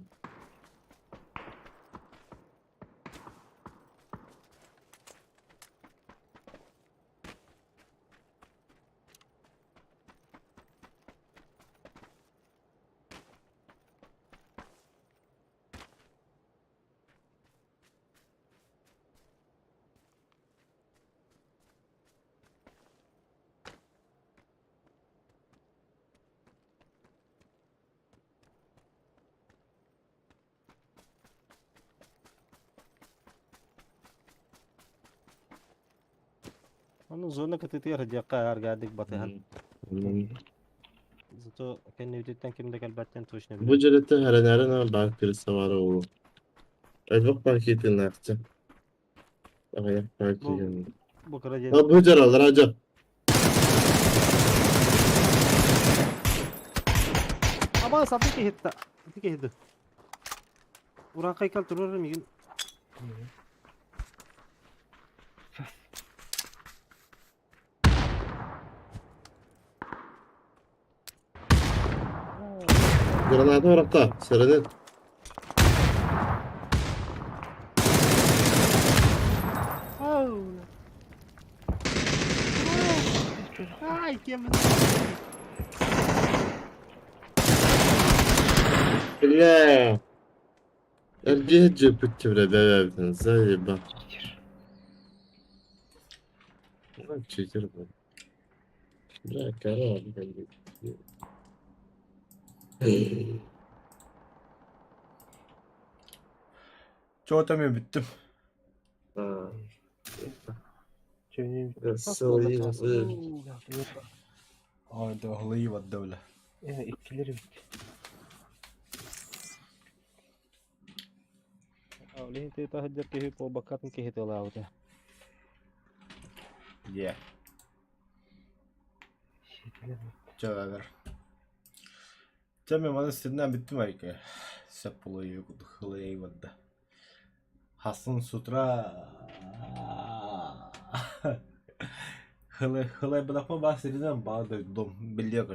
Аны зона кытытыгар диэххэ аргаадык батыһан. Зато кэннибититтэн ким да кэлбэттэн точно Bu cürette her ne bak birisi var oğlum. Elbak paketi ne yapacağım? Ayak paketi. Бу кыра диэн Ha bu cür alır hacı. Аба саты киһитта. Ити киһити. Уран кайкал турар мигин. Granada var hatta. Serenin. Ай, кем Бля. Ergeğe cepüttü bre bebebden. Zayıba. Читер. Ulan çekir bu. Bля, kara abi. Чего-то мен бүттүм. Ha. Че не Сылайым. Ой, да хлыйбат да бля. Иккилэр эбит. Ол иһин тыыта сылдьар киһи буолбаккатын киһи тылаабыта. Е. Сиэтилэр. Чэ, Чэ, мен маны сиринэн бүттүм айка. Сөп булайы хылайбат да. Хасын с утра хылайбатахпын баа сиринэн баа дойдум биллиэ.